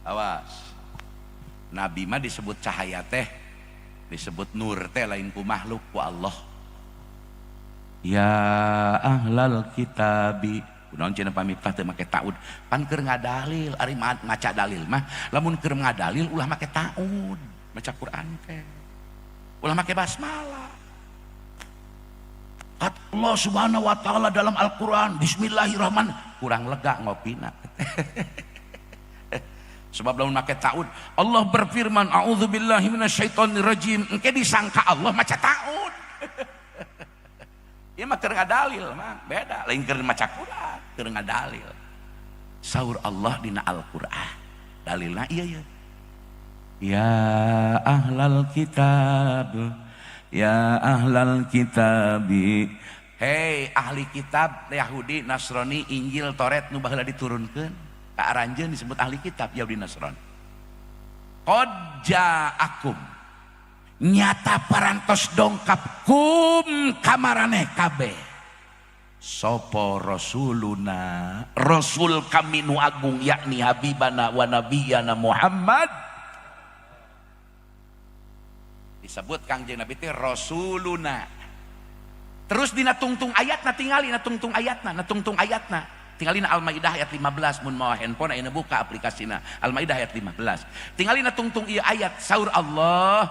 awas, Nabi mah disebut cahaya teh, disebut nur teh lain ku makhluk, ku Allah. Ya ahlal kitabi, kunaon cenah pamiftah teu make taud? Pan keur ngadalil. Ari maca dalil mah, lamun keur ngadalil ulah make taud, maca Quran teh ulah make basmalah. Kata Allah Subhanahu wa taala dalam Al-Qur'an, bismillahirrahmanirrahim, kurang lega ngopina. Sebab lamun make taud, Allah berfirman a'udzubillahi minasyaitonirrajim, engke disangka Allah maca taud. Ieu mah keur ngadalil mah beda, lain keur maca Quran, keur ngadalil. Saur Allah dina Al-Qur'an. Dalilna ieu ye. Ya ahlal kitab, ya ahlal kitabi. Hei ahli kitab, Yahudi, Nasrani, Injil, Toret nu baheula diturunkeun. Ka aranjeun disebut ahli kitab Yahudi Nasrani. Qad ja'akum, nyata parantos dongkap kum kamaraneh kabeh sopo rasuluna, rasul kami nu agung, yakni habibana wa nabiyana Muhammad. Disebut Kangjeng Nabi teh rasuluna. Terus dina tungtung ayatna, tingali na tungtung ayatna, na tungtung ayatna, tingali na Al-Maidah ayat 15. Mun mawa handphone ayeuna buka aplikasina Al-Maidah ayat 15, tingali na tungtung ieu ayat. Saur Allah,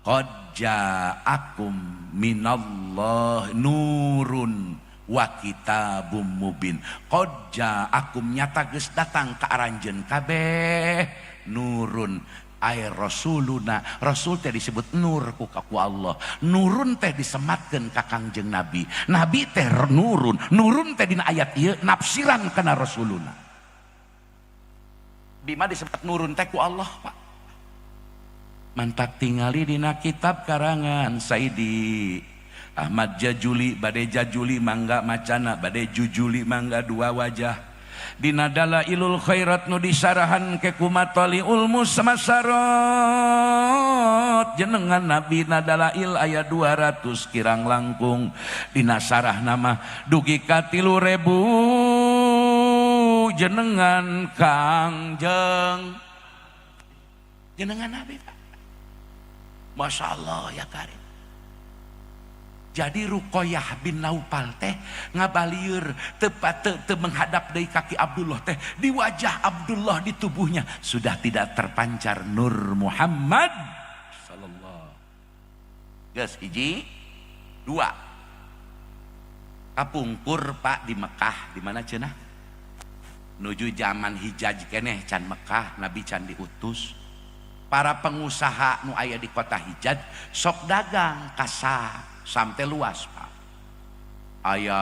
qad ja'akum minallah nurun wa kitabum mubin. Qad ja'akum, nyata geus datang ka aranjeun kabeh, nurun ay rasuluna. Rasul teh disebut nur ku Allah. Nurun teh disematkeun ka Kangjeng Nabi. Nabi teh nurun, nurun teh dina ayat ieu nafsiran kana rasuluna. Bima disebut nurun teh ku Allah, Pak. Mantak tingali dina kitab karangan Saidi Ahmad Jajuli, bade Jajuli mangga macana, bade Jujuli mangga, dua wajah. Dina Dalailul Khairat nu disarahan ke kumataliul musmasarat jenengan Nabi, na dalail aya 200 kirang langkung, dina sarah nama dugi ka 3000 jenengan Kangjeng, jenengan Nabi, Pak. Masya Allah ya karim. Jadi Ruqayyah bin Naupal teh ngabalieur tepat te menghadap dari kaki Abdullah teh, di wajah Abdullah, di tubuhnya sudah tidak terpancar nur Muhammad sallallahu. Geus hiji, dua. Kapungkur, Pak, di Mekah, di mana cenah? Nuju zaman Hijaz keneh, can Mekah, Nabi can diutus. Para pengusaha nu aya di kota Hijaz sok dagang kasa sampai luas, Pak. Aya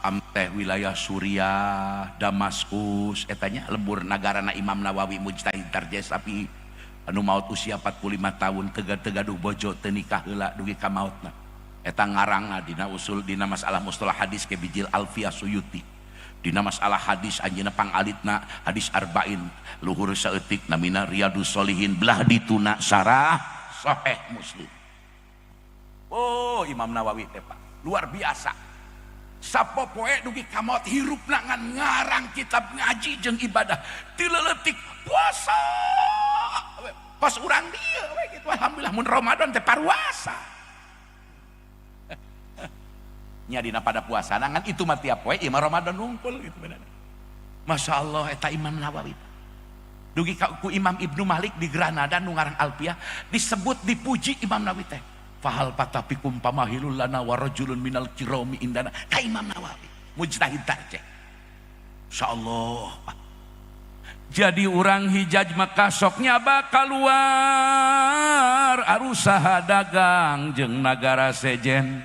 sampai wilayah Suriah, Damaskus, etanya lembur nagarana Imam Nawawi mujtahid tarjih tapi anu maut usia 45 tahun, teu gaduh bojo, teu nikah heula dugi ka mautna. Eta ngarangna dina usul, dina masalah mustalah hadis ke bijil Alfiyah Suyuti. Dina masalah hadis anjeunna pangalitna hadis arba'in, luhur saeutik namina Riyadus Shalihin, belah dituna sarah Sahih Muslim. Oh, Imam Nawawi teh, Pak. Luar biasa. Sapopoe dugi ka maot hirupna ngan ngarang kitab, ngaji jeung ibadah. Ti leutik puasa. Pas urang dieu we gitu, alhamdulillah mun Ramadan teh paruasa. Nya dina pada puasa ngan itu mah tiap poe, ieu mah Ramadan wungkul gitu bener. Masya Allah, eta Imam Nawawi. Dugi ka ku Imam Ibnu Malik di Granada nu ngarang Alfiah disebut, dipuji Imam Nawawi teh. Fahal fatafikum pamahilul lana wa rajulun minal kirami indana, ka Imam Nawawi mujtahid tarjih. Insyaallah. Jadi orang Hijaz maka sok nyaba keluar arusaha dagang jeung nagara sejen,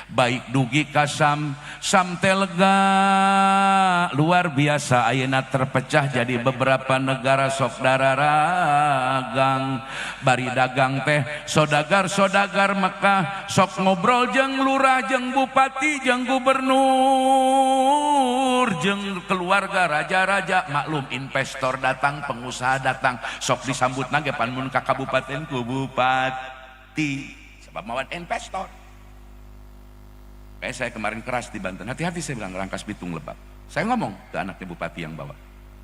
baik dugi ka Sam. Sam teh lega luar biasa, ayeuna terpecah jadi beberapa negara, sok dararagang. Bari dagang teh sodagar-sodagar Mekah sok ngobrol jeung lurah, jeung bupati, jeung gubernur, jeung keluarga raja-raja. Maklum, investor datang, pengusaha datang, sok disambut nage pan mun ka kabupaten ku bupati sebab mawan investor. Kayak saya kemarin keras di Banten, hati-hati saya bilang, Rangkas Bitung Lebak. Saya ngomong ke anaknya bupati yang bawa.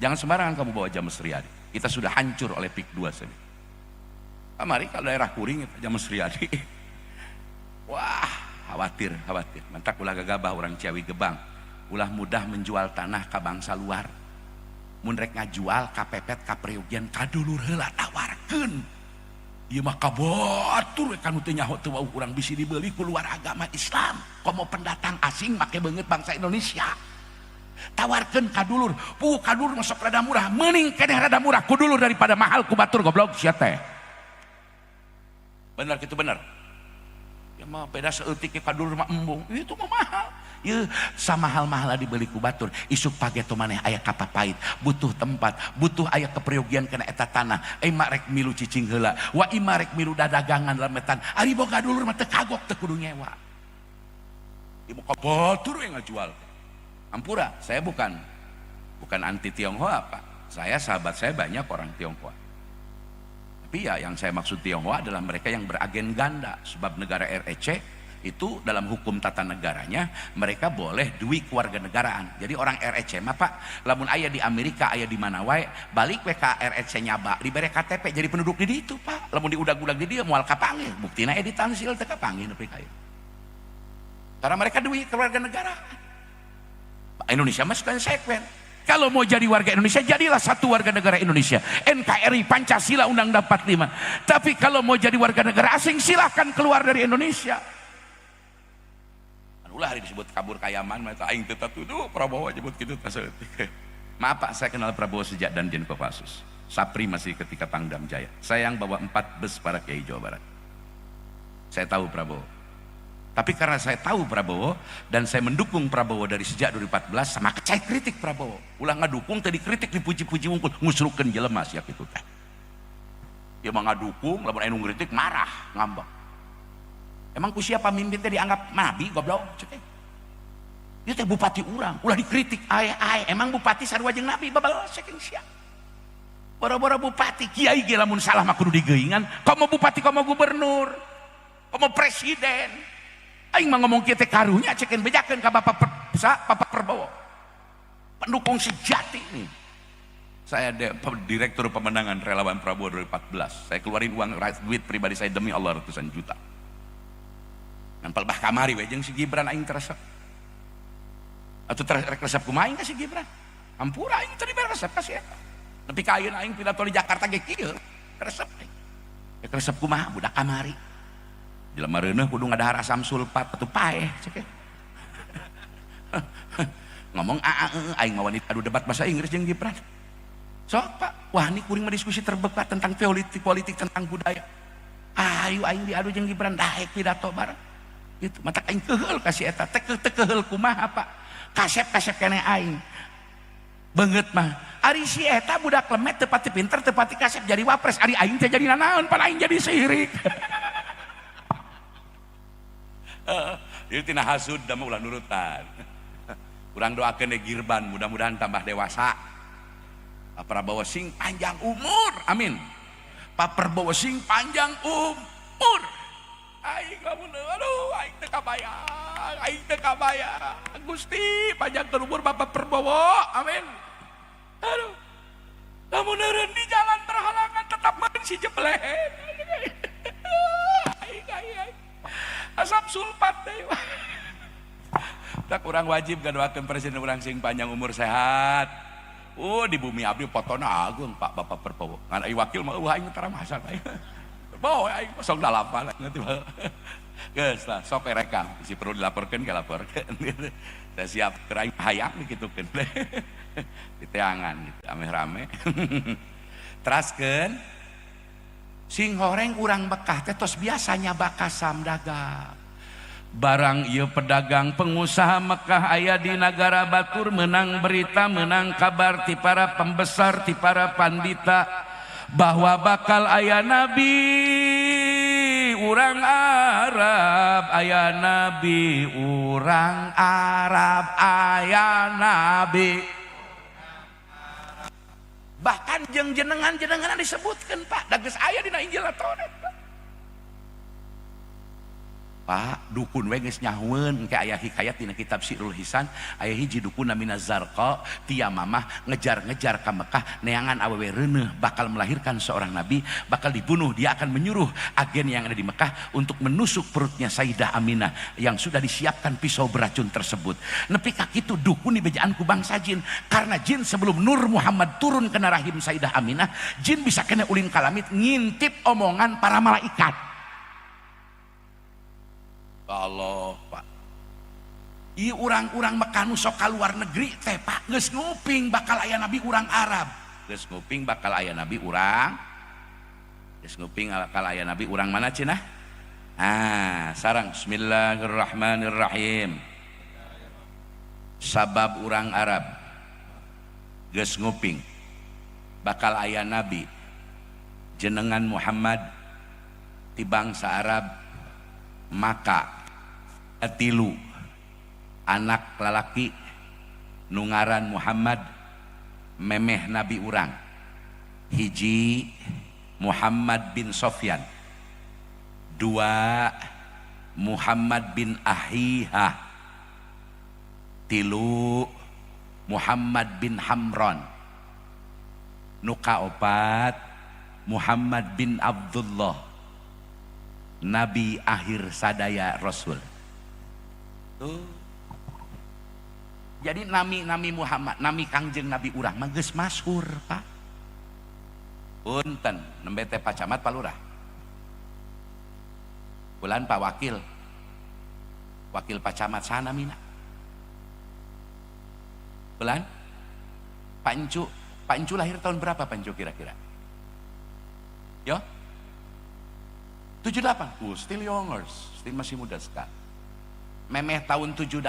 Jangan sembarangan kamu bawa James Riyadi. Kita sudah hancur oleh PIK 2 saya. Kamari kalau daerah kuring itu James Riyadi. Wah, khawatir, khawatir. Mantak ulah gagabah orang Ciawi Gebang. Ulah mudah menjual tanah ke bangsa luar. Mun rek ngajual kapepet kapreugieun, kadulur heula tawarkeun. Ieu mah ka batur we kanu teu nyaho teu wauh urang, bisi dibeli ku luar agama Islam. Komo pendatang asing make beungeut bangsa Indonesia. Tawarkeun ka dulur, puh ka dulur masuk rada murah, meuning keneh rada murah ku dulur daripada mahal ku batur, goblok sia teh. Bener gitu, bener. Ya mah beda saeutik ka dulur mah embung, itu mah mahal. Yeuh, sama hal mahal dibeli ku batur, isuk pageto maneh aya kapapait, butuh tempat, butuh aya keperyogian kena eta tanah. Ima rek milu cicing heula, wa ima rek milu dadagangan lemetan. Ari boga dulur mah teu kagok, teu kudu nyewa. Ibu ka batur yang ngajual. Ampura, saya bukan bukan anti Tionghoa, Pak. Saya, sahabat saya banyak orang Tionghoa. Tapi ya yang saya maksud Tionghoa adalah mereka yang beragen ganda, sebab negara REC itu dalam hukum tata negaranya mereka boleh dui kewarganegaraan. Jadi orang REC mah, Pak, lamun aya di Amerika, aya di mana wae, balik we ka REC nyaba, dibere KTP jadi penduduk di ditu, Pak. Lamun diudag-udag di dieu moal kapanggih. Buktina Eddy Tansil teu kapanggih nepi ka ieu. Karena mereka dui kewarganegaraan. Indonesia mah konsekuen. Kalau mau jadi warga Indonesia, jadilah satu warga negara Indonesia. NKRI, Pancasila, Undang-Undang 45. Tapi kalau mau jadi warga negara asing, silahkan keluar dari Indonesia. Ulah hari disebut kabur ka Yaman, mata aing tetap tuduh Prabowo nyebut gitu. Maaf, Pak, saya kenal Prabowo sejak Danjen Kopassus. Sapri masih ketika Pangdam Jaya. Saya yang bawa 4 bus para kiai Jawa Barat. Saya tahu Prabowo. Tapi karena saya tahu Prabowo dan saya mendukung Prabowo dari sejak 2014, sama saya kritik Prabowo. Ulah ngadukung tadi kritik dipuji-puji wungkul, ngusrukeun jelema sia kitu teh. Dia mah ngadukung, lamun anu ngritik marah, ngambek. Emang ku siapa mimpin teh dianggap nabi, goblok cek teh. Dia teh bupati urang, ulah dikritik ae ae. Emang bupati sarua jeung nabi, babal saking sia. Boro-boro bupati, kiai ge lamun salah mah kudu digeuingan. Komo bupati, komo gubernur, komo presiden. Aing mah ngomong kieu teh karunya cekin, bejakeun ka Bapak Bapak Prabowo. Pendukung sejati nih. Saya direktur pemenangan relawan Prabowo 2014. Saya keluarin uang duit pribadi saya, demi Allah, ratusan juta. Ngan palebah kamari we jeung si Gibran aing teresep. Atuh rek resep kumaha aing ka si Gibran? Ampura, aing teu dibere resep ka si eta. Nepi ka ayeuna aing pidato di Jakarta ge kieu, resep aing. Rek resep kumaha budak kamari. Jelema reuneuh kudu ngadahar asam sulfat atuh paeh cek. Ngomong a a e, aing mah wani adu debat bahasa Inggris jeung Gibran. Sok, Pak, wah ini kuring mah diskusi terbuka tentang politik, politik tentang budaya. Ayo aing diadu jeung Gibran, daek pidato bareng. Gitu, mata aing keheul ka si eta, teh teu keheul kumaha, Pak? Kasep-kasep keneh aing. Beungeut mah. Ari si eta budak lemet, teu pati pinter, teu pati kasep, jadi wapres, ari aing teh jadi nanaon, pan aing jadi sirik. Itu tina hasud da mah ulah nurutan. Urang doakeun deui Girban mudah-mudahan tambah dewasa. Pak Prabowo sing panjang umur. Amin. Pak Prabowo sing panjang umur. Aing lamun, aduh, aing teu kabayang, aing teu kabayang. Gusti, panjangkeun umur Bapak Prabowo. Amin. Aduh. Lamun eureun di jalan berhalangan tetap main si jeblet. Aing, aing, aing. Asam sulfat deh. Tak urang wajib ngadoakeun presiden urang sing panjang umur, sehat. Oh, di bumi abdi potona agung Pak Bapak Prabowo. Ngan ai wakil mah euweuh, aing tara masan aing. Prabowo aing 08 nanti. Geus lah, sok rekam. Si perlu dilaporkeun ke laporkeun. Saya siap keur aing hayang dikitukeun. Diteangan gitu, ameh rame. Teraskeun sing horeng urang Mekah teh tos biasanya bakasam dagang. Barang ieu pedagang pengusaha Mekah aya di nagara batur, menang berita, menang kabar ti para pembesar, ti para pandita, bahwa bakal aya nabi urang Arab, aya nabi urang Arab, aya nabi. Bahkan jeung jenengan-jenengan disebutkan, Pak, da geus aya dina Injil Taurat, Pak. Pak, dukun we geus nyahueun. Engke aya hikayat dina kitab Sirul Hisan, aya hiji dukun namina Zarqa, tia mamah ngejar-ngejar ka Mekah neangan awewe reuneuh bakal melahirkan seorang nabi, bakal dibunuh. Dia akan menyuruh agen yang ada di Mekah untuk menusuk perutnya Sayyidah Aminah yang sudah disiapkan pisau beracun tersebut. Nepi ka kitu dukun dibejaan ku bangsa jin, karena jin sebelum Nur Muhammad turun ke rahim Sayyidah Aminah, jin bisa kena ulin kalamit ngintip omongan para malaikat. Allah, Pak. Ieu urang-urang Mekah nu sok ka luar negeri teh, Pak, geus nguping bakal aya nabi urang Arab. Geus nguping bakal aya nabi urang. Geus nguping bakal aya nabi urang mana cenah? Ah, sarang bismillahirrahmanirrahim. Sabab urang Arab geus nguping bakal aya nabi jenengan Muhammad ti bangsa Arab, maka tilu anak lalaki nu ngaran Muhammad memeh nabi urang: hiji, Muhammad bin Sofyan; dua, Muhammad bin Ahihah; tilu, Muhammad bin Hamron; nu kaopat, Muhammad bin Abdullah, nabi akhir sadaya rasul. Tuh. Jadi nami-nami Muhammad, nami Kangjeng Nabi urang mah geus masyhur, Pak. Punten, nembe teh Pak Camat, Pak Lurah. Bulan Pak Wakil. Wakil Pak Camat sana mina. Bulan Pak Encu, Pak Encu lahir tahun berapa, Pak Encu, kira-kira? Yo? 78. Still youngers, still masih muda sekali. Memeh tahun 78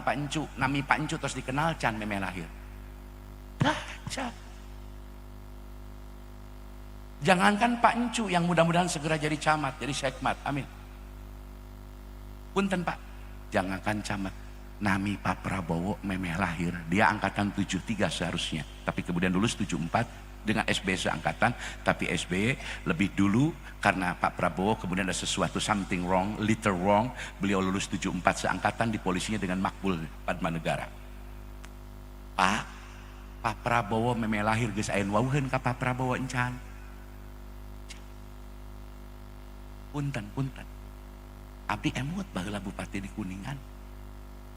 Pak Encu, nami Pak Encu terus dikenal can memeh lahir. Dah, can. Jangankan Pak Encu yang mudah-mudahan segera jadi camat, jadi sekmat, amin. Punten, Pak, jangankan camat, nami Pak Prabowo memeh lahir, dia angkatan 73 seharusnya, tapi kemudian lulus 74 dengan SBY seangkatan, tapi SBY lebih dulu karena Pak Prabowo kemudian ada sesuatu, something wrong, little wrong, beliau lulus 74 seangkatan di polisinya dengan Makbul Padma Negara. Pak, Pak Prabowo memeh lahir geus aya nu wawuheun ka Pak Prabowo encan? Punten, punten. Abdi emut baheula bupati di Kuningan.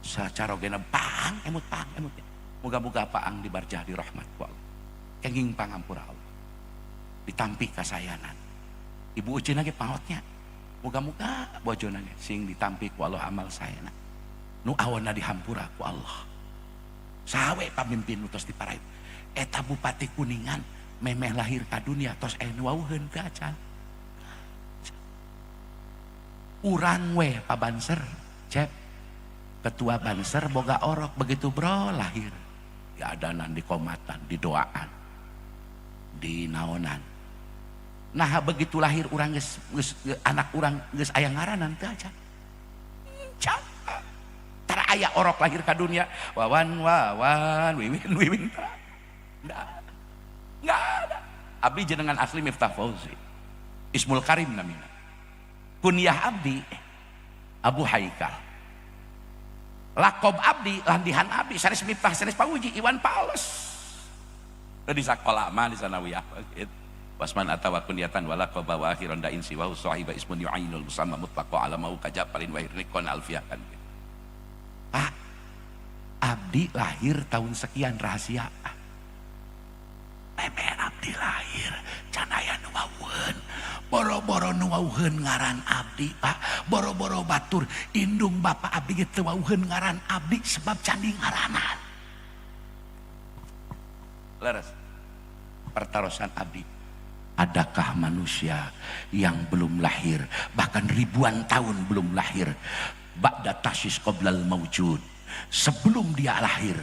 Sacarogena pang emut, pang emut. Moga-moga paang di barjah di rahmat ku Allah. Kenging pangampura Allah. Ditampi kasayanan. Ibu Ucina ge paotnya. Moga-moga bojona ge sing ditampi ku Allah amal sayana. Nu awana dihampura ku Allah. Sawe pamimpin nu tos diparait. Eta bupati Kuningan memeh lahir ka dunia tos aya nu wawuheun teu acan? Urang we Pak Banser, Cep. Ketua Banser boga orok, begitu bro lahir diadanan, dikomatan, didoaan, di naonan. Nah, begitu lahir urang geus, geus anak urang geus aya ngaranan teu acan? Can. Tara aya orok lahir ka dunia Wawan, Wawan, Wiwin, Wiwin, tara. Nggak ada. Nggak ada. Abdi jenengan asli Miftah Fauzi. Ismul Karim namina. Kunyah abdi Abu Haikal, lakob abdi landihan abdi sanes Miftah sanes Pauji, Iwan Fals. Di sekolah mah di sanawiyah gitu. Wasman atawa kunyatan wala qaba wa akhiran da'in siwahu sahiba ismun yu'ainul musamma mutlaqa ala mau kajapalin wa hirnikon alfiah kan gitu. Pak, abdi lahir tahun sekian rahasia. Meme abdi lahir can aya nu wawuheun. Boro-boro nu wawuheun ngaran abdi, Pak. Boro-boro batur indung bapak abdi ge teu wawuheun ngaran abdi sebab can di ngaranan. Leres. Pertarosan abdi, adakah manusia yang belum lahir, bahkan ribuan tahun belum lahir, ba'da tasis qoblal maujud, sebelum dia lahir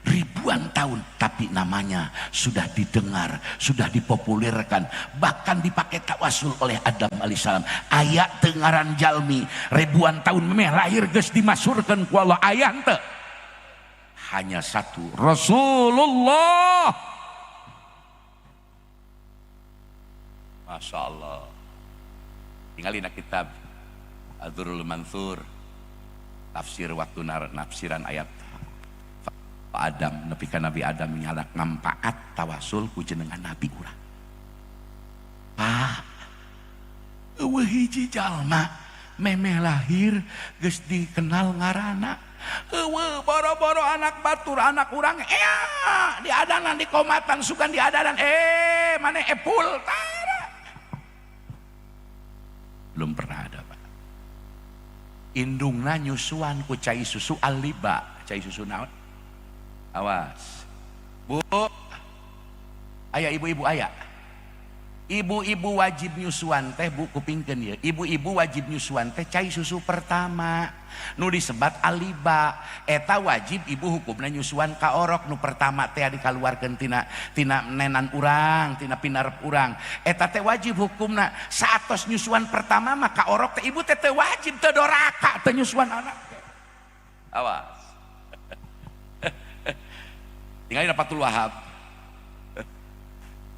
ribuan tahun, tapi namanya sudah didengar, sudah dipopulerkan, bahkan dipakai tawasul oleh Adam alaihissalam. Aya teu ngaran jalmi ribuan tahun memeh lahir geus dimasyhurkeun ku Allah? Aya henteu? Hanya satu, Rasulullah. Masya Allah. Tinggalin kitab Ad-Durrul Mansur, tafsir waktu nafsiran ayat Adam, nepi ka Nabi Adam nyalak ngampaat tawasul ku jenengan Nabi urang. Pak, euweuh hiji jalma memeh lahir geus dikenal ngaranna. Euweuh, boro-boro anak batur, anak urang ea diadanan dikomatan sugan diadanan maneh epul tara. Belum pernah ada, Pak. Indungna nyusuan ku cai susu aliba, cai susu naon? Awas. Bu. Aya ibu-ibu aya. Ibu-ibu wajib nyusuan teh, Bu, kupingkeun ieu. Ibu-ibu wajib nyusuan teh cai susu pertama nu disebat aliba. Eta wajib ibu hukumna nyusuan ka orok nu pertama teh dikaluarkeun tina tina nenan urang, tina pinarep urang. Eta teh wajib hukumna. Saatos nyusuan pertama mah ka orok teh ibu teh teu wajib, teu doraka teu nyusuan anak teh. Awas. Tinggalin Fathul Wahab.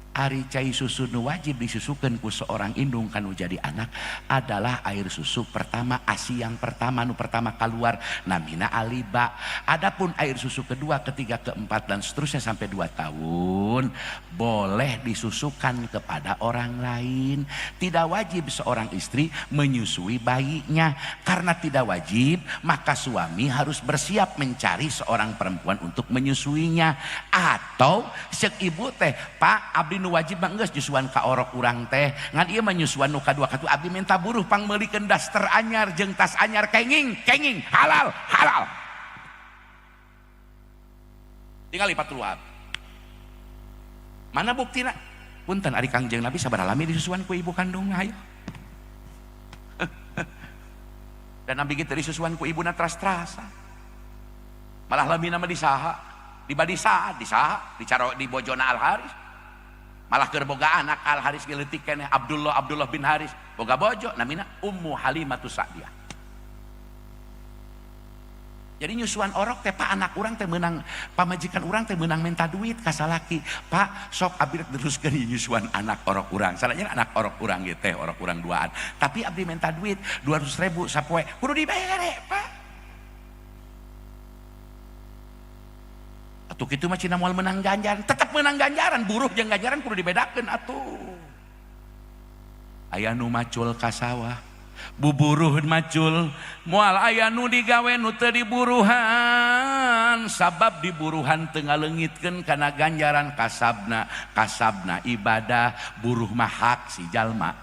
Ari cai susu nu wajib disusukeun ku seorang indung kanu jadi anak adalah air susu pertama, ASI yang pertama, nu pertama keluar namina aliba. Adapun air susu kedua, ketiga, keempat dan seterusnya sampai 2 tahun boleh disusukan kepada orang lain. Tidak wajib seorang istri menyusui bayinya. Karena tidak wajib, maka suami harus bersiap mencari seorang perempuan untuk menyusuinya. Atau cek ibu teh, Pak, abdi nu wajib mah geus nyusuan ka orok urang teh, ngan ieu mah nyusuan nu kadua katu abdi minta buruh pangmeulikeun daster anyar jeung tas anyar, kenging kenging, halal halal. Tinggal Fathul Wahab. Mana buktina? Punten, ari Kangjeng Nabi sabaraha lami disusuan ku ibu kandungna? Hayo. Dan Nabi gitu disusuan ku ibuna teras-terasa, malah lami nama disaha di badi saha disaha dicaro di bojona Al Haris, malah keur boga anak Al Haris leutik keneh, Abdullah, Abdullah bin Haris, boga bojo namina Ummu Halimatus Sa'diyah. Jadi nyusuan orok teh, Pak, anak urang teh menang, pamajikan urang teh menang minta duit ka salaki. Pak, sok abdi teruskeun nyusuan anak orok urang. Salahnya anak orok urang gitu teh, orok urang duaan. Tapi abdi minta duit 200 ribu sapoe, kudu dibere, Pak. Atuh kitu mah cina moal menang ganjaran, tetap menang ganjaran, buruh jeung ganjaran kudu dibedakeun atuh. Aya nu macul ka sawah, buburuh macul, moal aya nu digawe nu teu diburuhan, sabab diburuhan teu ngaleungitkeun kana ganjaran kasabna, kasabna ibadah, buruh mah hak si jalma,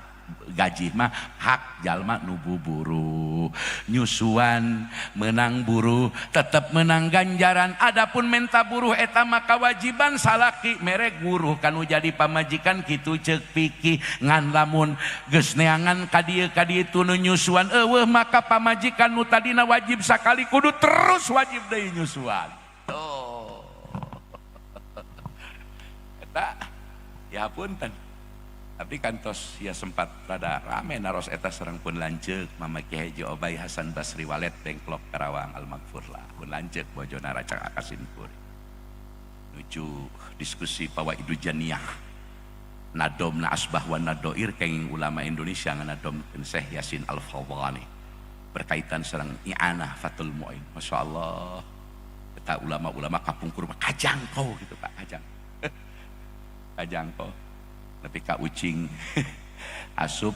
gaji mah hak jalma nu buburuh. Nyusuan menang buruh tetep menang ganjaran. Adapun menta buruh eta mah kewajiban salaki mere buruh kanu jadi pamajikan, kitu ceuk fikih. Ngan lamun geus neangan ka dieu ka ditu nu nyusuan euweuh, maka pamajikan nu tadina wajib sakali kudu terus wajib deui nyusuan. Tuh eta ya punten. Tapi kantos ya sempat rada rame naros eta sareng pun lanceuk Mama Ki Haji Obay Hasan Basri Walet Dengklok Karawang almaghfurlah, pun lanceuk bojona racang akasin puri nuju diskusi Fawaidu Janiah. Nadomna Asbah wa Nadoir kenging ulama Indonesia nganadomkeun Syekh Yasin Al-Fawwani berkaitan sareng i'anah Fathul Muin. Masya Allah, kita ulama-ulama kapungkur mah kajangkau gitu, Pak, kajang kajangkau. Tapi ka ucing asup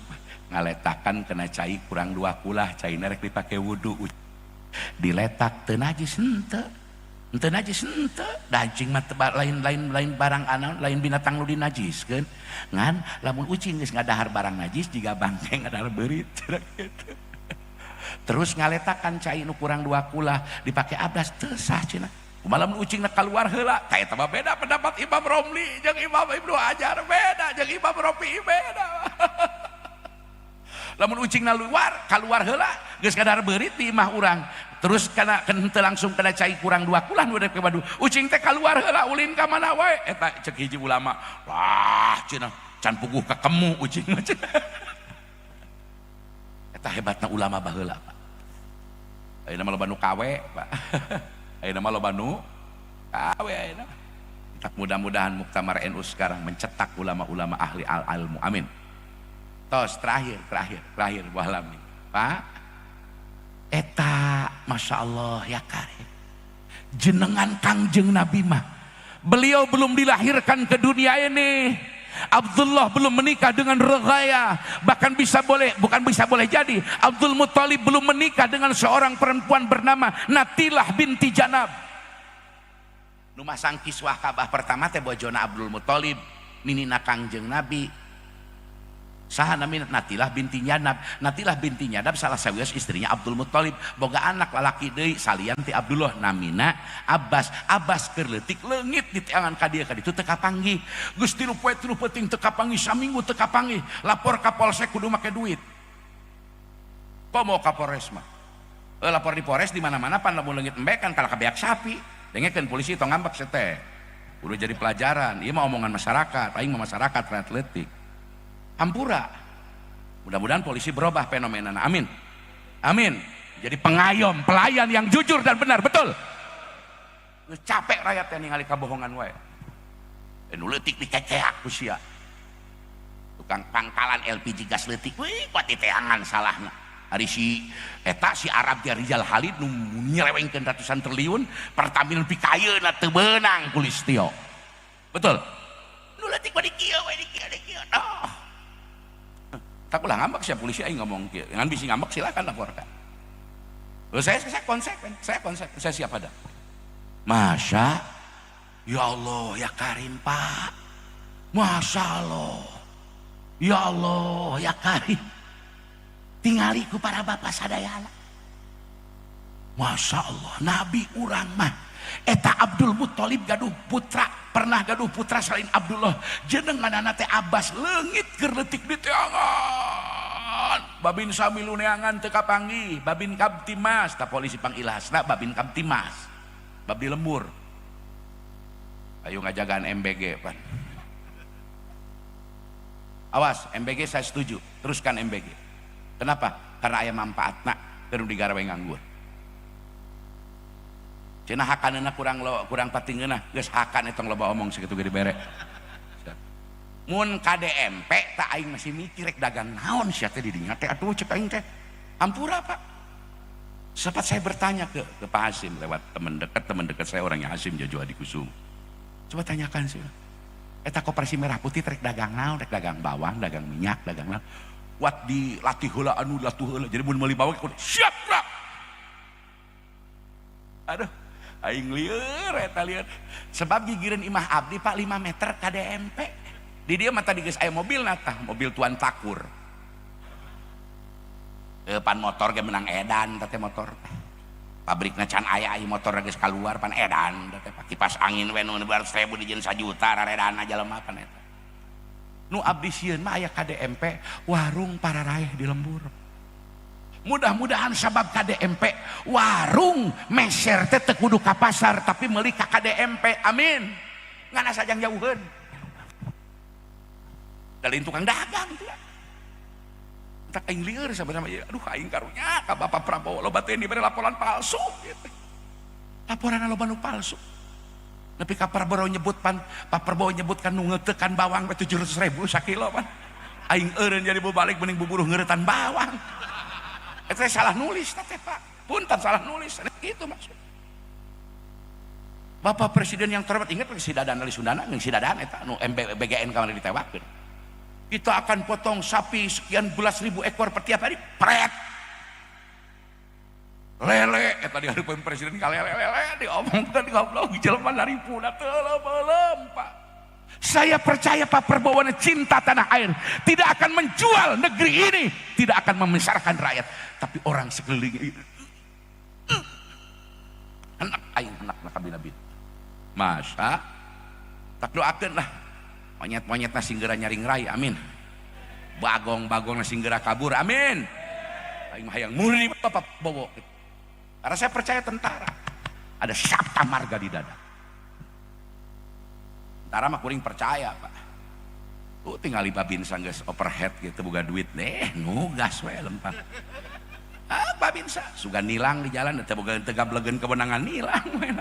ngaletakan kena cai kurang dua kulah, cai rek dipake wudu, diletak, teu najis henteu, henteu najis henteu. Daging mah lain lain lain barang anu lain binatang nu dinajiskeun. Ngan lamun ucing geus ngadahar barang najis jiga bangke ngadahar beurit gitu. Terus ngaletakan cai nu kurang dua kulah dipake abdas, teu sah cenah. Kumaha lamun ucingna keluar heula? Ka eta mah beda pendapat Imam Romli jeung Imam Ibnu Hajar, beda jeung Imam Rafi'i, beda. Lamun ucingna luar keluar heula geus ngadahar beurit di imah urang, terus kana henteu langsung kena cai kurang dua kulah nu rek badu, ucing teh keluar heula ulin ka mana wae, eta cek hiji ulama, wah cenah can puguh kakemu ucing mah cenah. Eta hebatna ulama baheula, Pak. Ayeuna mah loba nu kawe, Pak. Ayeuna mah loba nu kawe ayeuna. Mudah-mudahan Muktamar NU sekarang mencetak ulama-ulama ahli al-ilmu. Amin. Tos terakhir, terakhir, terakhir walami. Pak, eta Masya Allah ya karim. Jenengan Kangjeng Nabi mah, beliau belum dilahirkan ke dunia ini. Abdullah belum menikah dengan Ruqayyah, bahkan bisa boleh, bukan bisa boleh jadi Abdul Muthalib belum menikah dengan seorang perempuan bernama Natilah binti Janab. Nu masang kiswah Ka'bah pertama teh bojona Abdul Muthalib, ninina Kangjeng Nabi. Saha namina? Natilah binti Janab. Natilah binti Janab salah sawios istrinya Abdul Muthalib, boga anak lalaki deui salian ti Abdullah, namina Abbas. Abbas keur leutik leungit diteangan ka dieu ka ditu teu kapanggih. Geus 3 poe 3 peuting teu kapanggih, saminggu teu kapanggih. Lapor ka polsek kudu make duit. Komo ka Polres mah. Lapor di Polres di mana-mana pan lamun leungit embe kan kalah kabeak sapi. Dengekeun polisi, tong ngambek teh. Kudu jadi pelajaran. Ieu mah omongan masyarakat, aing mah masyarakat rakyat leutik. Hampura. Mudah-mudahan polisi berubah fenomena. Amin. Amin. Jadi pengayom, pelayan yang jujur dan benar, betul. Capek rakyat yang ningali kabohongan wae. Nu leutik dikekeak ku sia. Tukang pangkalan LPG gas leutik, wih, kuat diteangan salahna. Ari si eta si Arab dia Rizal Halid nu nyelewengkeun ratusan triliun, Pertamina pikayeuna teu beunang ku Listio. Betul. Nu leutik mah di kieu we, di kieu, di kieu. Oh. Tak ulah ngambek siap polisi aing ngomong kieu. Ngan bisi ngambek silakan laporkan. Loh, saya konsekuen, saya konsekuen, saya siap ada. Masya ya Allah ya Karim, Pak. Masya Allah. Ya Allah ya Karim. Tingali ku para bapak sadayana. Masya Allah, Nabi urang mah eta Abdul Muthalib gaduh putra, pernah gaduh putra selain Abdullah, jenenganana teh Abbas, leungit keur leutik diteangan. Babin samilu neangan teu kapanggih, Babin Kamtibmas, tah polisi pangilasna Babin Kamtibmas. Bab di lembur. Ayo ngajagaan MBG pan. Awas, MBG saya setuju, teruskan MBG. Kenapa? Karena aya manfaatna keur digarawe nganggur. Cenah hakanana kurang lo, kurang patingeunah, geus hakan eta loba omong sakitu ge dibere. Mun KDMP tak aing masih mikir rek dagang naon sia teh di dinya teh, atuh cek aing teh. Hampura, Pak. Sempat saya bertanya ke Pak Hasim lewat teman dekat saya, orangnya Hasim Jojo Adikusumo. Coba tanyakan sih. Eta koperasi merah putih rek dagang naon, rek dagang bawang, dagang minyak, dagang naon. Kuat dilatih heula anu latih heula. Jadi mun meuli bawang kudu siap gerak. Aduh, aing lieur eta lieur. Sebab gigireun imah abdi, Pak, 5 meter KDMP. Di dia mah tadi geus aya mobil tah, mobil Tuan Takur. Pan motor ge menang edan teh motor teh. Pabrikna can aya, aya motor geus keluar pan edan teh. Kipas angin we nu 200.000 dijieun 1 juta, raredana jelema pan eta. Nu abdi sieun mah aya KDMP warung pararaeh di lembur. Mudah-mudahan sabab KDMP warung meser teh teu kudu ka pasar tapi meuli ka KDMP. Amin. Ngan asa jang jauheun. Dalin tukang dagang tuh. Tak aing lieur sama-sama, aduh, aing karunya ka Bapak Prabowo, loba teh diberi laporan palsu gitu. Laporan loba nu palsu. Nepi ka Prabowo nyebut pan, Pak Prabowo nyebut kan nu ngeutekan bawang 700.000 sakilo pan. Aing eureun jadi balik mending buburuh ngeuretan bawang. Eta salah nulis teh Pak. Punten salah nulis. Itu maksud. Bapak Presiden yang terhormat, ingat si Dadan Ali Sundana, si Dadan eta nu MBGN kamari ditewakeun. Kita akan potong sapi sekian belas ribu ekor per tiap hari. Pret. Lele eta di hareupeun presiden ka lele lele diomongkeun goblok jelema naripuna teu leuleum Pak. Saya percaya Pak Prabowo cinta tanah air, tidak akan menjual negeri ini, tidak akan membesarkan rakyat, tapi orang sekeliling anak aing anak kabina-bina. Masa tak doakeun lah monyet-monyet na singgera nyaring rai, amin. Bagong-bagong na singgera kabur, amin. Aing mah hayang murni Bapak Bowo. Karena saya percaya tentara ada sabta marga di dada. Tentara mah kuring percaya Pak. Tuh tinggal Babinsa geus overhead gitu boga duit deh, nugas we lempang. Ah Babinsa sugan nilang di jalan teh boga teu gablegeun kewenangan nilang we.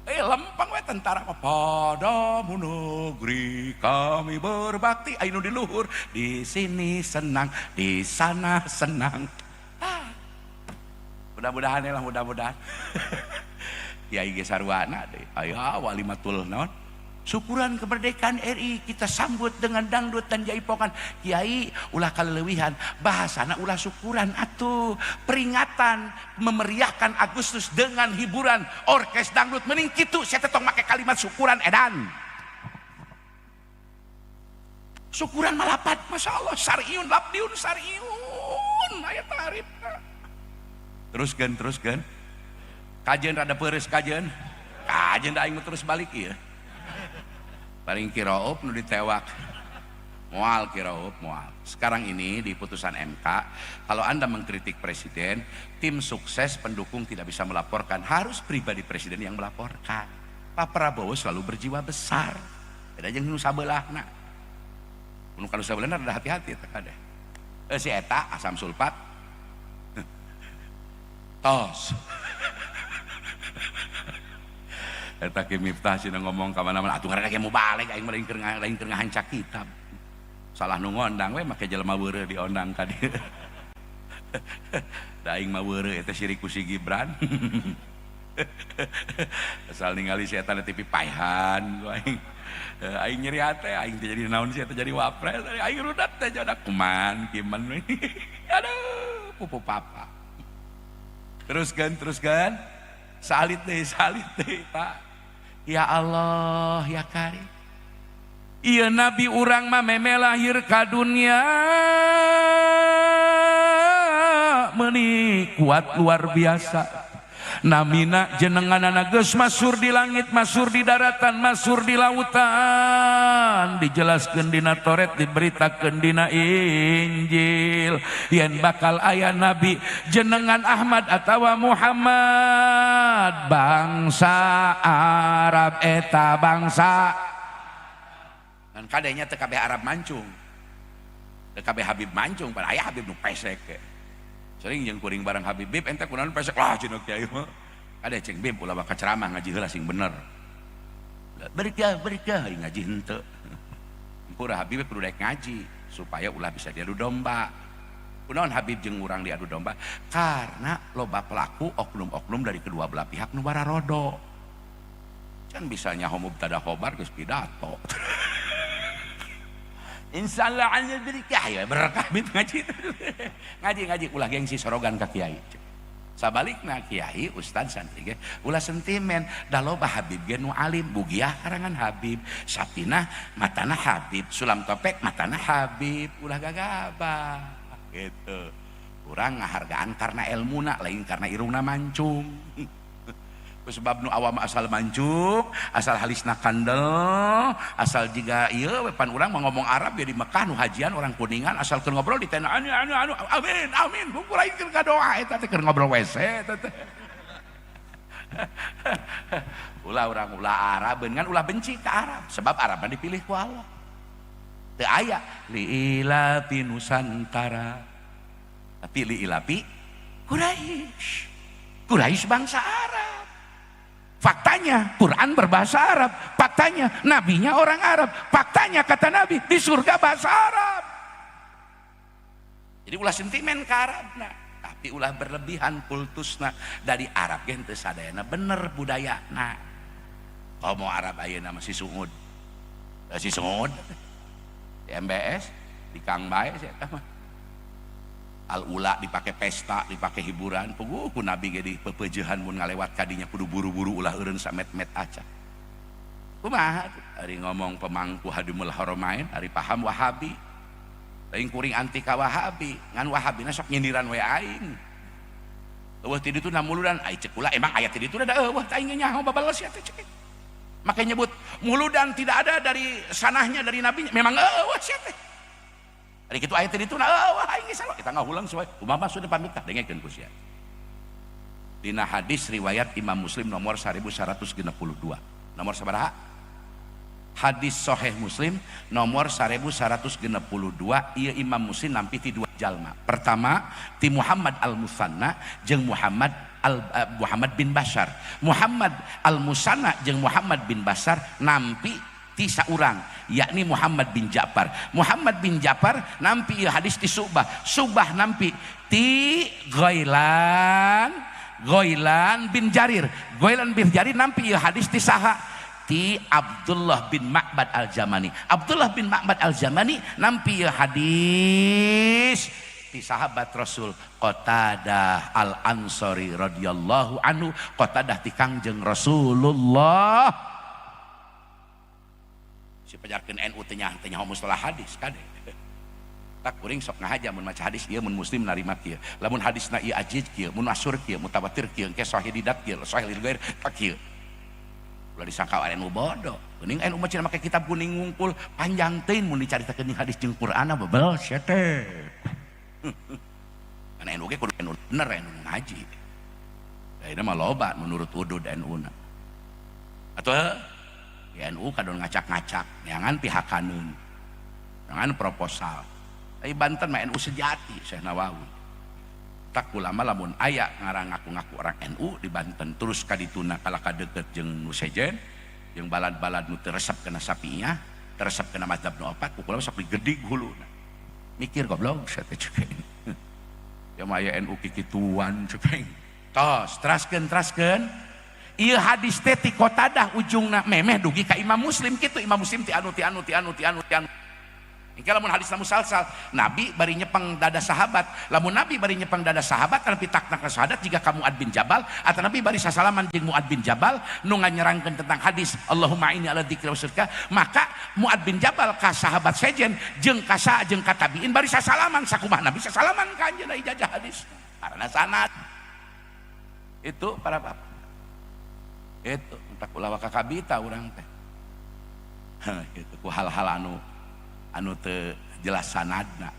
Lempang we tentara mah padamu negeri kami berbakti anu di luhur di sini senang di sana senang. Ah. Mudah-mudahan lah mudah-mudahan. Kiai ge sarwana deui. Aya walimatul naon? Syukuran kemerdekaan RI kita sambut dengan dangdut dan jaipongan. Kiai ulah kaleuwihan, bahasana ulah syukuran atuh. Peringatan memeriahkan Agustus dengan hiburan orkes dangdut mending kitu sia teh tong make kalimat syukuran edan. Syukuran malapat, Masya Allah, syar'iun, labdiun, syar'iun, aya tarif. Teruskeun, teruskeun. Kajeun rada peureus kajeun. Kajeun da aing terus balik ieu. Paling Kiraup nu ditewak. Moal Kiraup, moal. Sekarang ini di putusan MK, kalau Anda mengkritik presiden, tim sukses pendukung tidak bisa melaporkan, harus pribadi presiden yang melaporkan. Pak Prabowo selalu berjiwa besar. Beda jeung nu sabelahna. Nu kalau sabelahna rada hati-hati eta kade. Si eta asam sulfat. Tos. Eta Ki Miftah cenah ngomong ka mana-mana atuh ngaranna ge mau balik aing mah lain keur ngahancak kitab. Salah nu ngondang we make jelema weureuh diondang ka dieu. Da aing mah weureuh eta sirik ku si Gibran. Asal ningali si eta TV paehan ku aing. Aing nyeri hate aing teh jadi naon si eta jadi wapres aing rudat teh jodak kuman kiman. Aduh pupu papa. Teruskan teruskan. Salit deh Pak. Ya Allah ya Karim. Iya Nabi urang mah meme lahir ka dunia meuni kuat luar biasa. Namina jenenganana geus masur di langit, masur di daratan, masur di lautan. Dijelaskeun dina Taurat, diberitakeun dina Injil. Yen bakal aya nabi jenengan Ahmad atawa Muhammad, bangsa Arab eta bangsa. Ngan kadenya teu kabeh Arab mancung. Teu kabeh Habib mancung, pada aya Habib nu pesek. Sering jeung kuring bareng Habib Bib ente kunaon pesek lah cenah kiai mah. Kade ceng Bib ulah bakal ceramah ngaji heula sing bener. Berkah berkah ngaji henteu. Pura Habib kudu daek ngaji supaya ulah bisa diadu domba. Kunaon Habib jeung urang diadu domba? Karena loba pelaku oknum-oknum dari kedua belah pihak nu bararodo. Can bisa nyaho mubtada khobar geus pidato. Insyaallah azza berkah ya berkah bib ngaji. Ngaji ngaji ulah gengsi sorogan ka kiai. Sabalikna kiai ustad santri ge ulah sentimen da loba Habib ge nu alim bugiah karangan Habib, sapinah matana Habib, sulam topek matana Habib, ulah gagabah gitu. Urang ngahargaan karena elmuna lain karena irungna mancung. Sebab nu awam asal mancung, asal halisna kandel, asal jiga ieu we pan urang mah ngomong Arab ya di Mekah nu hajian orang Kuningan asal keur ngobrol di tenda anu anu anu amin amin bungkur aing keur ngadoa eta teh keur ngobrol WC eta teh. Ulah urang ulah Arab ngan ulah benci ka Arab sebab Arab mah dipilih ku Allah. Teu aya liilapi Nusantara. Tapi liilapi Quraisy. Quraisy bangsa Arab. Faktanya Faktanya Quran berbahasa Arab, faktanya nabinya orang Arab, faktanya kata Nabi di surga bahasa Arab. Jadi ulah sentimen ke Arab, nah, tapi ulah berlebihan kultusna dari Arab ge henteu sadayana bener budayana. Kalau mau Arab ayeuna masih sungut. Si sungut di MBS, di Kang Bae sih eta mah. Al-ula dipakai pesta, dipakai hiburan. Puguh ku Nabi ge dipepejehan mun ngalewat kadinya kudu buru-buru ulah eureun samet-met aca. Kumaha ari ngomong pemangku Hadimul Haramain, ari paham Wahabi. Lain kuring anti ka Wahabi, ngan Wahabina sok nyindiran we aing. Eueuh ti ditu namuludan, ai cek kula emang aya ti ditu da eueuh teh aing nyaho babales sia teh cek. Makanya nyebut muludan tidak ada dari sanahnya dari nabinya, memang eueuh sia teh. Ari kitu aya ti ditu na eueuh aing geus salah. Kita ngahulang suwe. Kumaha sudah pamit tah dengekeun ku sia. Dina hadis riwayat Imam Muslim nomor 1162. Nomor sabaraha? Hadis Sahih Muslim nomor 1162 ieu Imam Muslim nampi ti dua jalma. Pertama ti Muhammad Al-Musanna jeung Muhammad bin Bashar. Muhammad Al-Musanna jeung Muhammad bin Bashar nampi ti saurang yakni Muhammad bin Ja'far. Muhammad bin Ja'far nampi ieu hadis ti Subah. Subah nampi ti Ghailan, Ghailan bin Jarir. Ghailan bin Jarir nampi ieu hadis ti saha? Ti Abdullah bin Ma'bad Al-Jamani. Abdullah bin Ma'bad Al-Jamani nampi ieu hadis ti sahabat Rasul Qatadah Al-Ansari radhiyallahu anhu. Qatadah ti Kangjeng Rasulullah. Si pajarkeun NU teh nyaho mustalah hadis kade. Tak kuring sok ngahaja mun maca hadis ieu mun Muslim narima kieu. Lamun hadisna ieu ajiz kieu, mun masyhur kieu, mutawatir kieu, engke sahih didat kieu, sahih lil ghair tak kieu. Ulah disangka NU bodoh. Geuning NU mah cenah make kitab kuning ngungkul panjang teuing mun dicaritakeun jeung hadis jeung Quran bebel sia teh. Kan NU ge kudu NU bener NU ngaji. Da mah loba menurut udud NU na. Atau ya NU kadon ngacak-ngacak, jangan pihak kanun. Jangan proposal. Tapi Banten mah NU sejati Syekh Nawawi. Tak ulama lamun aya ngarang ngaku-ngaku orang NU di Banten terus kadituna kalaka deket jeung nu sejen jeung balad-balad nu teu resep kana sapinya, teu resep kana mazhab nu opat, ku kula sok digedig huluna. Mikir goblok sia teh cek. Ya mah aya NU kikituan cek. Tos, teraskeun teraskeun. Ieu hadis teh ti Qatadah ujungna memeh dugi ka Imam Muslim kitu. Imam Muslim ti anu ti anu ti anu ti anu ti anu. Engke lamun hadisna musalsal, Nabi bari nyepeng dada sahabat. Lamun Nabi bari nyepeng dada sahabat, tapi takna ka sahadat jika ka Muad bin Jabal atau Nabi bari sasalaman jeung Muad bin Jabal nu nganyerangkeun tentang hadis Allahumma inni ala dzikri wa syukrika, maka Muad bin Jabal ka sahabat sejen jeung ka sa jeung ka tabiin bari sasalaman sakumaha Nabi sasalaman ka anjeunna ijazah hadis. Karena sanad. Itu para bapak. Itu entak ulah waka kabita urang teh. Itu ku hal-hal anu anu teu jelas sanadna.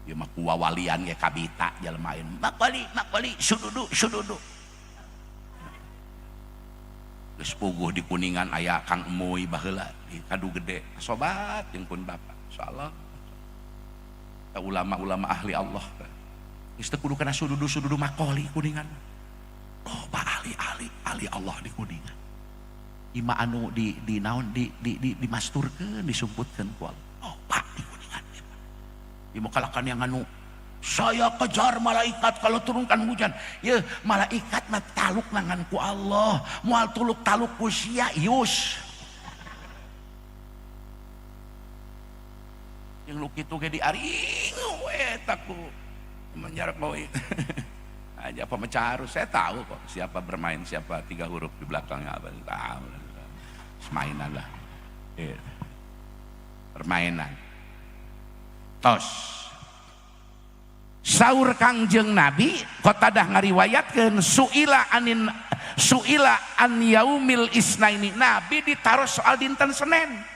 Ieu mah ku wawalian ge kabita jelema ayeuna. Makoli, makoli, sududu, sududu. Geus puguh di Kuningan aya Kang Emoy baheula di Kadu Gede. Sobat jeung pun bapak. Insyaallah. Ulama-ulama ahli Allah. Geus teu kudu kana sududu-sududu makoli Kuningan. Loba ahli-ahli ahli Allah di Kuningan. Ima anu di naon di dimasturkeun, disumputkeun ku Allah. Loba di Kuningan. Di kalakan yang anu saya kejar malaikat kalau turunkan hujan. Ya malaikat mah taluk nangan ku Allah, moal tuluk taluk ku sia yus. Yang lu kitu ge diaring we eta ku menjarak mau aja pemecah arus. Saya tahu kok siapa bermain, siapa tiga huruf di belakangnya apa, tahu. Mainan lah. Iya. Permainan. Tos. Saur Kangjeng Nabi Qatadah ngariwayatkeun suila anin suila an yaumil isnaini. Nabi ditaruh soal dinten Senin.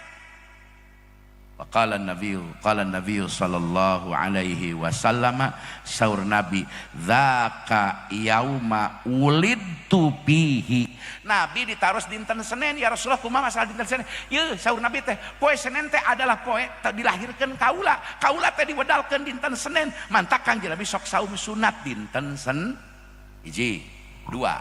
Qala Nabi, qala Nabi sallallahu alaihi wasallam, saur Nabi, dzaka yauma ulidtu fihi. Nabi ditaros dinten Senin, ya Rasulullah kumaha masalah dinten Senin? Yeuh, saur Nabi teh, poe Senin teh adalah poe dilahirkeun kaula. Kaula teh diwedalkeun dinten Senin. Mantak Kangjeng Nabi sok saum sunat dinten Sen. Hiji, dua.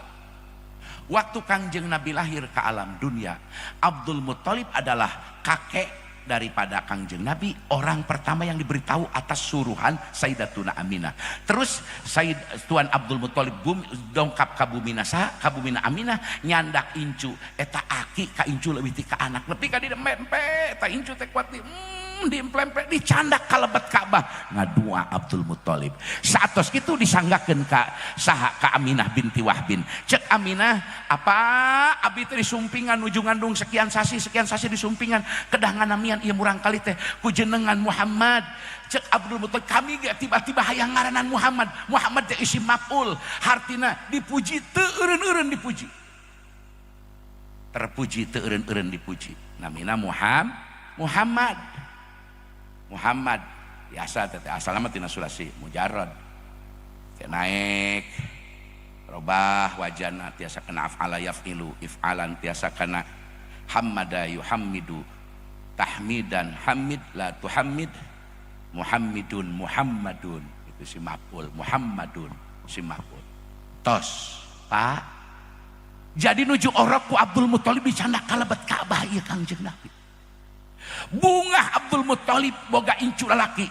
Waktu Kangjeng Nabi lahir ke alam dunia, Abdul Muthalib adalah kakek daripada Kangjeng Nabi, orang pertama yang diberitahu atas suruhan Sayyidatuna Aminah. Terus Sayyid Tuan Abdul Muthalib bumi, dongkap ka bumina saha? Ka bumina Aminah, nyandak incu eta aki ka incu leuwih ti ka anak, nepi ka didempe eta incu teh kuat di diemplempe, dicandak ka lebet Ka'bah, ngadua Abdul Muthalib. Saatos kitu disanggakeun ka saha? Ka Aminah binti Wahbin. Cek Aminah, "Apa abi teh disumpingan nuju ngandung sekian sasi, sekian sasi disumpingan, kedah nganamian ieu murang kali teh ku jenengan Muhammad." Cek Abdul Muthalib, "Kami ge tiba-tiba hayang ngaranan Muhammad." Muhammad teh isim maf'ul, hartina dipuji teu eureun-eureun dipuji, terpuji teu eureun-eureun dipuji. Namina Muhammad. Muhammad biasa teh asalna mah tina sulasi mujarrad. Teh naik robah wajana, tiasa kena af'ala yaf'ilu if'alan, tiasa kena hammada yuhammidu tahmidan, hamid la tuhammid, Muhammidun, Muhammadun itu si maf'ul, Muhammadun si maf'ul. Tos, Pak, jadi nuju orok ku Abdul Muthalib dicandak kalebet Ka'bah ieu Kangjeng Nabi. Bungah Abdul Muthalib boga incu lalaki.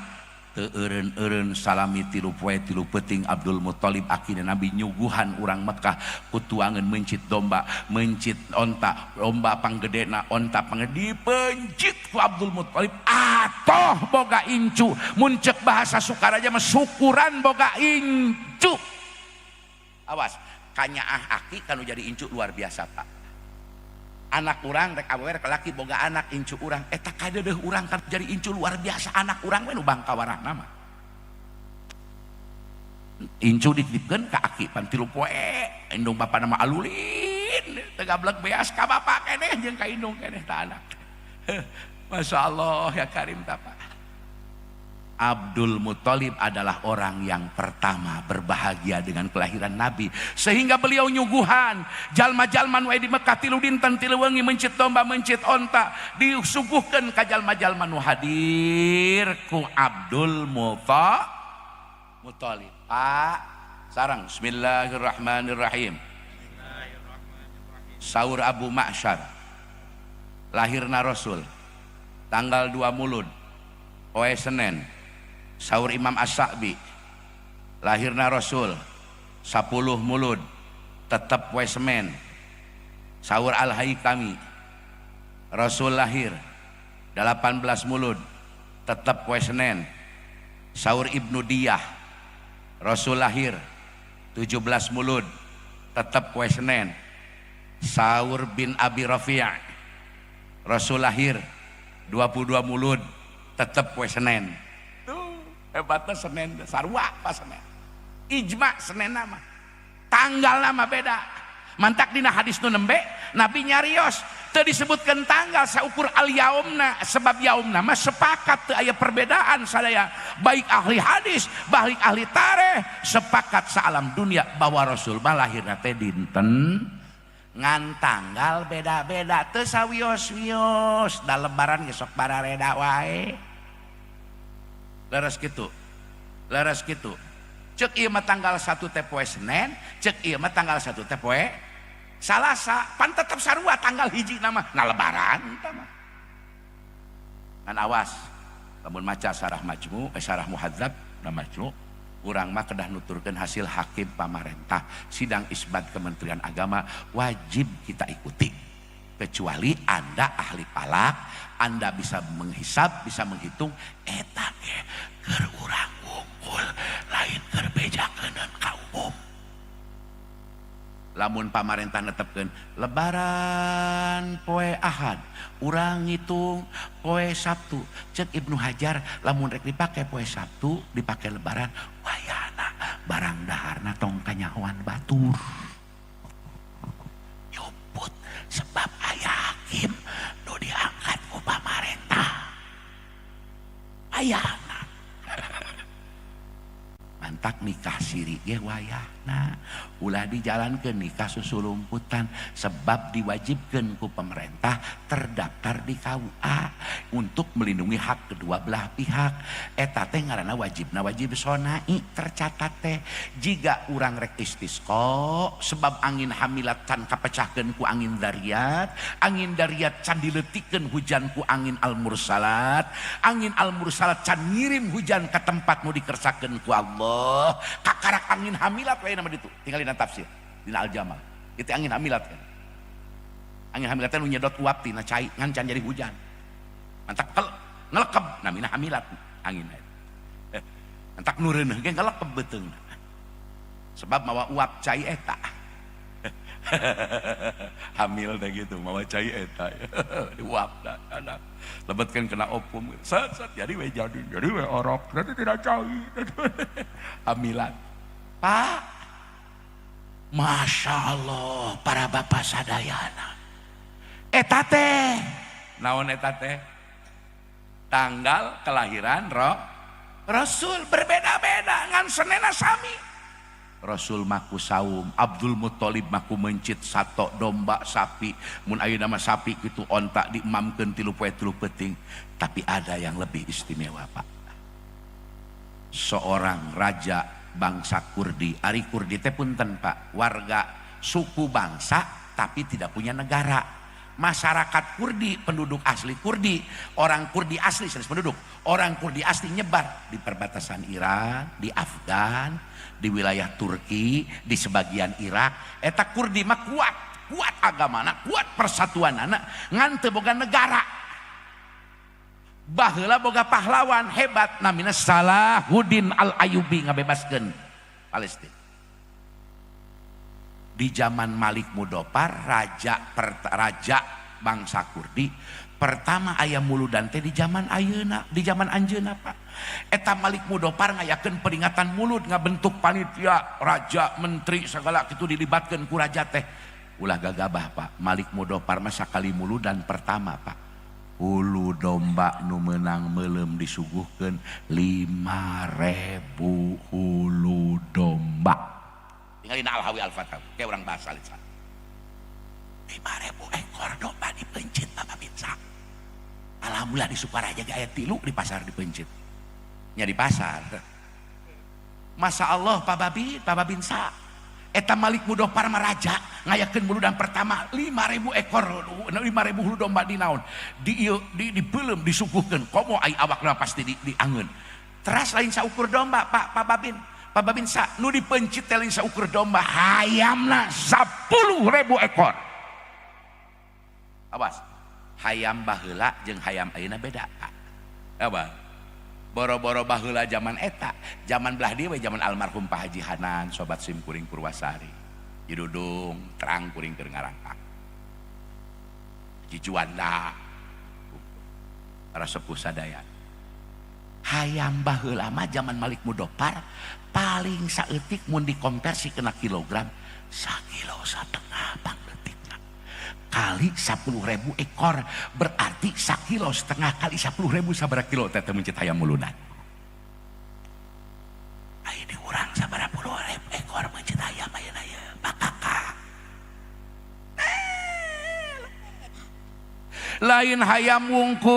Teu eureun-eureun salami 3 poe 3 peuting Abdul Muthalib akina Nabi nyuguhan urang Mekah ku tuangeun mencit domba, mencit onta, domba panggedena, onta panggede, dipencit ku Abdul Muthalib. Atoh boga incu, mun cek bahasa Sukaraja mah syukuran boga incu. Awas, kanyaah aki kanu jadi incu luar biasa, Pak. Anak urang rek awewe rek laki boga anak incu urang, eta kadeudeuh urang kan jadi incu luar biasa. Anak urang we nu bangkawarahna mah incu dititipkeun ka aki pan 3 poe, indung bapana mah alulin teu gablek beas ka bapak keneh jeung ka indung keneh ta anak. Masya Allah ya Karim ta, Pak. Abdul Muthalib adalah orang yang pertama berbahagia dengan kelahiran Nabi, sehingga beliau nyuguhan jalma-jalma nu di Mekah 3 dinten 3 wengi mencit domba, mencit onta, disuguhkeun ka jalma-jalma nu hadir ku Abdul Muthalib. Pak, sarang Bismillahirrahmanirrahim. Saur Abu Ma'syar, lahirna Rasul tanggal 2 Mulud poe Senin. Saur Imam As-Sa'bi, lahirna Rasul 10 Mulud tetap poe Senin. Saur Al-Haytami, Rasul lahir 18 Mulud tetap poe Senin. Saur Ibnu Diyah, Rasul lahir 17 Mulud tetap poe Senin. Saur bin Abi Rafi', Rasul lahir 22 Mulud tetap poe Senin. Tuh hebatnya Senin, sarua pas Senin, ijma Senin nama tanggal nama beda. Mantak dina hadis nu nembe Nabi nyarios teu disebutkan tanggal, saukur al yaumna, sebab yaumna mah sepakat teu aya perbedaan sadaya, baik ahli hadis baik ahli tarikh, sepakat saalam dunia bahwa Rasul mah lahirna teh dinten, ngan tanggal beda-beda, teu sawios-wios. Da lebaran ge sok barareda wae. Leres kitu, leres kitu. Cek ieu mah tanggal 1 teh poe Senin, cek ieu mah tanggal 1 teh poe Salasa, pan tetep sarua tanggal hiji nama nah lebaran eta mah. Ngan awas lamun maca sarah majmu, sarah muhadzab na majmu, urang mah kedah nuturkeun hasil hakim pamarentah, sidang isbat Kementerian Agama wajib kita ikuti, kecuali Anda ahli falak, Anda bisa menghisab, bisa menghitung. Eta ge keur urang wungkul, lain keur bejakeun ka umum. Lamun pamarentah netepkeun lebaran poe Ahad, urang ngitung poe Sabtu. Cek Ibnu Hajar, lamun rek dipake poe Sabtu dipake lebaran, wayahna barang daharna tong kanyahoan batur, nyumput, sebab aya hakim nu diangkat ku pamarentah wayahna. Mantak nikah siri ge wayahna. Ulah dijalankeun nikah susulumputan sebab diwajibkeun ku pemerintah terdaftar di KUA untuk melindungi hak kedua belah pihak. Eta teh ngaranna wajibna wajib sonai tercatat teh. Jika urang rek istisqa sebab angin hamilat can kapecahkeun ku angin dariat, angin dariat can dileutikeun hujan ku angin al-mursalat, angin al-mursalat can ngirim hujan ke tempat nu dikersakeun ku Allah. Kakarak angin hamilat we nama ditu. Tinggal dina tafsir dina al-jamal. Itu angin hamilat kan. Angin hamilat teh nu nyedot uap tina cai ngan can jadi hujan. Mantak ngelekeb namina hamilat angin. Mantak nu reuneuh ge ngelekeb beuteungna. Sebab mawa uap cai eta. Hamil teh gitu, mawa cai eta. Diuap dah anak. Lebetkeun kena opum. Set set jadi we jadi we orok, jadi tidak cai. Hamilan. Pak, Masya Allah para bapak sadayana. Eta teh, naon eta teh? Tanggal kelahiran Rasul berbeda-beda ngan senena sami. Rasul maku saum, Abdul Muthalib maku mencit sato domba sapi, mun ayeuna mah sapi kitu onta diemamkeun 3 poe 3 peuting. Tapi ada yang lebih istimewa, Pak. Seorang raja bangsa Kurdi, ari Kurdi teh punten Pak, warga suku bangsa tapi tidak punya negara. Masyarakat Kurdi, penduduk asli Kurdi, orang Kurdi asli, serius penduduk, orang Kurdi asli nyebar di perbatasan Iran, di Afgan, di wilayah Turki, di sebagian Irak. Eta Kurdi mah kuat, kuat agamana, kuat persatuan anak, ngan teu boga negara. Baheula boga pahlawan hebat namina Salahuddin Al-Ayyubi ngabebaskeun Palestina. Di zaman Malik Mudofar, raja bangsa Kurdi pertama aya muludan teh di zaman ayeuna, di zaman anjeunna Pak. Eta Malik Mudofar ngayakeun peringatan mulud, ngabentuk panitia, raja, menteri segala kitu dilibatkeun ku raja teh. Ulah gagabah Pak, Malik Mudofar mah sakali muludan pertama Pak. Hulu domba nu meunang meuleum disuguhkeun 5.000 hulu domba. Tinggal dina Al-Hawi Al-Fatawi, kayak orang bahasa lisan. 5.000 ekor domba dipencit Bapak Binsa. Alhamdulillah di Sukaraja ge aya 3 di pasar dipencit. Nya di pasar. Masa Allah Pak Babi, Pak Babinsa. Eta Malik Mudofar mah raja ngayakeun muludan pertama 5.000 ekor 5.000 hulu domba di naon. Di ieu di dibeuleum disuguhkeun. Komo ai awakna pasti diangeun. Teras lain saukur domba Pak, Pak Babin. Pak Babinsa nu dipencit teh lain saukur domba, hayamna 10.000 ekor. Awas, hayam baheula jeung hayam ayeuna beda Pak. Apa? Boro-boro baheula zaman eta, zaman belah dieu we zaman almarhum Pak Haji Hanan, sobat sim kuring Purwasari. Dudung terang kuring keur ngarangkak. Haji Juanda. Para sepuh sadaya. Hayam baheula mah zaman Malik Mudofar paling saeutik mun dikonversi kena kilogram sakilo satengah pangleutikna. Kali 10.000 ekor berarti sakilo setengah kali 10.000 sabaraha kilo teh mencit hayam muludan. Aya di urang sabaraha puluh ribu ekor mencit hayam ayeuna ye bakaka. Lain hayam wungkul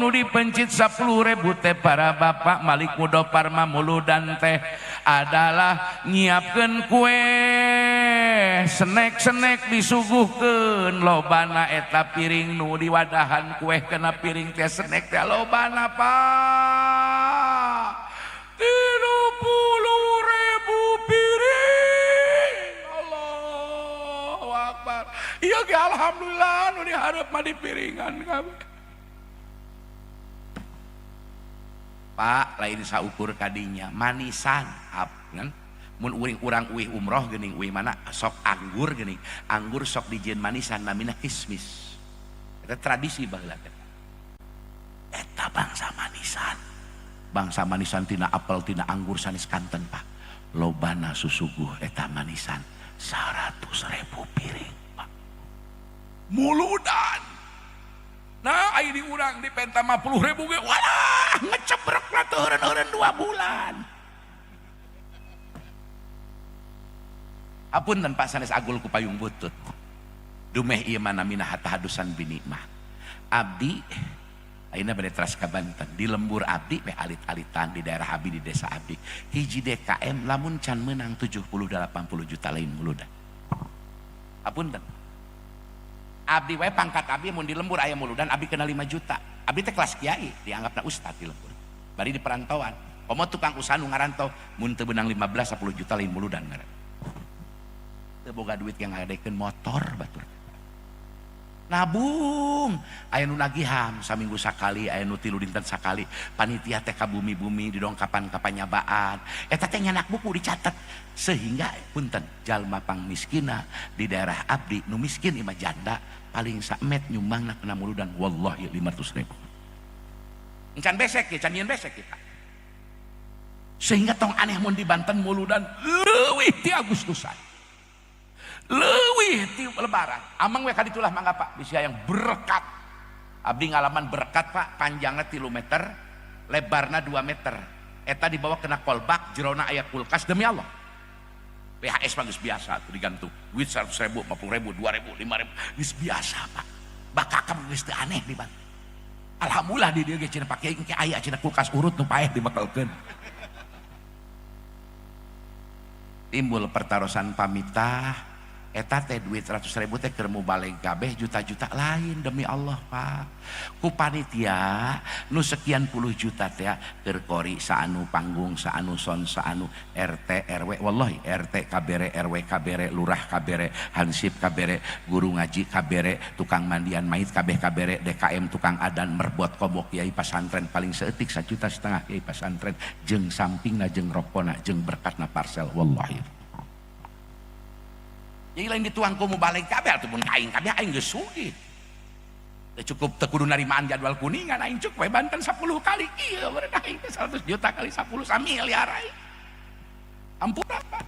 nu dipencit 10.000 teh para bapak. Malik Mudofar mah muludan teh adalah nyiapkeun kue snack-snack disuguhkeun lobana eta piring nu diwadahan kue kena piring teh snack teh lobana Pak 30.000 piring. Allahu Akbar. Iya ge alhamdulillah nu dihareup mah di piringan kabeh. Pak lain saukur kadinya manisan ap kan mun uring urang uih umroh geuning uih mana sok anggur geuning anggur sok dijieun manisan namina kismis. Eta tradisi baheula teh. Eta bangsa manisan. Bangsa manisan tina apel tina anggur sanes kanten Pak. Lobana susuguh eta manisan 100.000 piring Pak. Muludan. Nah, aya di urang di penta 50.000 ge walah ngecebrek lah teu heureun-heureun 2 bulan. Apunten Pak, sanes agul ku payung butut. Dumeh ieu mah namina hadusan binikmah. Abdi ayeuna bade teras ka Banten. Di lembur abdi meh alit-alitan di daerah abdi, di desa abdi. Hiji DKM lamun can menang 70 80 juta lain muludan. Apunten. Abdi wae pangkat abdi mun di lembur aya muludan abdi kena 5 juta. Abdi teh kelas kiai, dianggapna ustad di lembur. Bari di perantauan. Komo tukang usaha nu ngarantau mun teu beunang 15 10 juta lain muludan ngaran. Teu boga duit yang ngadakeun motor batur. Nabung, aya nu nagihan saminggu sakali, aya nu 3 dinten sakali. Panitia teh ka bumi-bumi didongkapan ka panyabaan. Eta teh nyanak buku dicatat sehingga punten jalma pang miskina di daerah abdi nu miskin imah janda paling samet nyumbangna kena muludan wallahi 500 ribu. Encan besek ya, can nyieun besek kita. Sehingga tong aneh mun di Banten muludan leuwih ti Agustusan. Leuwih ti lebaran. Amang we kaditulah mangga Pak, bisi yang berkat. Abdi ngalaman berkat Pak, panjangnya 3 meter, lebarna 2 meter. Eta dibawa kena kolbak, jerona aya kulkas demi Allah. PHS mah geus biasa tuh digantung. Duit 100 ribu, 50 ribu, 2 ribu, 5 ribu, geus biasa Pak. Bakakam geus teu aneh di Banten. Alhamdulillah di dieu ge cenah Pak Kiai engke aya cenah kulkas urut nu paeh dibekelkeun. Timbul pertarosan pamitah. Eta teh duit 100 ribu teh keur mubalig kabeh juta-juta lain demi Allah Pak. Ku panitia nu sekian puluh juta teh keur kori saanu panggung saanu son saanu RT RW wallahi RT kabere RW kabere lurah kabere hansip kabere guru ngaji kabere tukang mandian mayit kabeh kabere DKM tukang adan merbot kobok kiai pasantren paling seetik 1,5 juta kiai pasantren jeung sampingna jeung rokona jeung berkatna parcel wallahi. Jadi lain dituang ku mubalig kabeh ataupun kain kabeh aing geus sugih. Teu cukup teu kudu narimaan jadwal kuningan aing cuk we Banten 10 kali ieu meureun aing teh 100 juta kali 10 samiliar aing. Ampura Pak.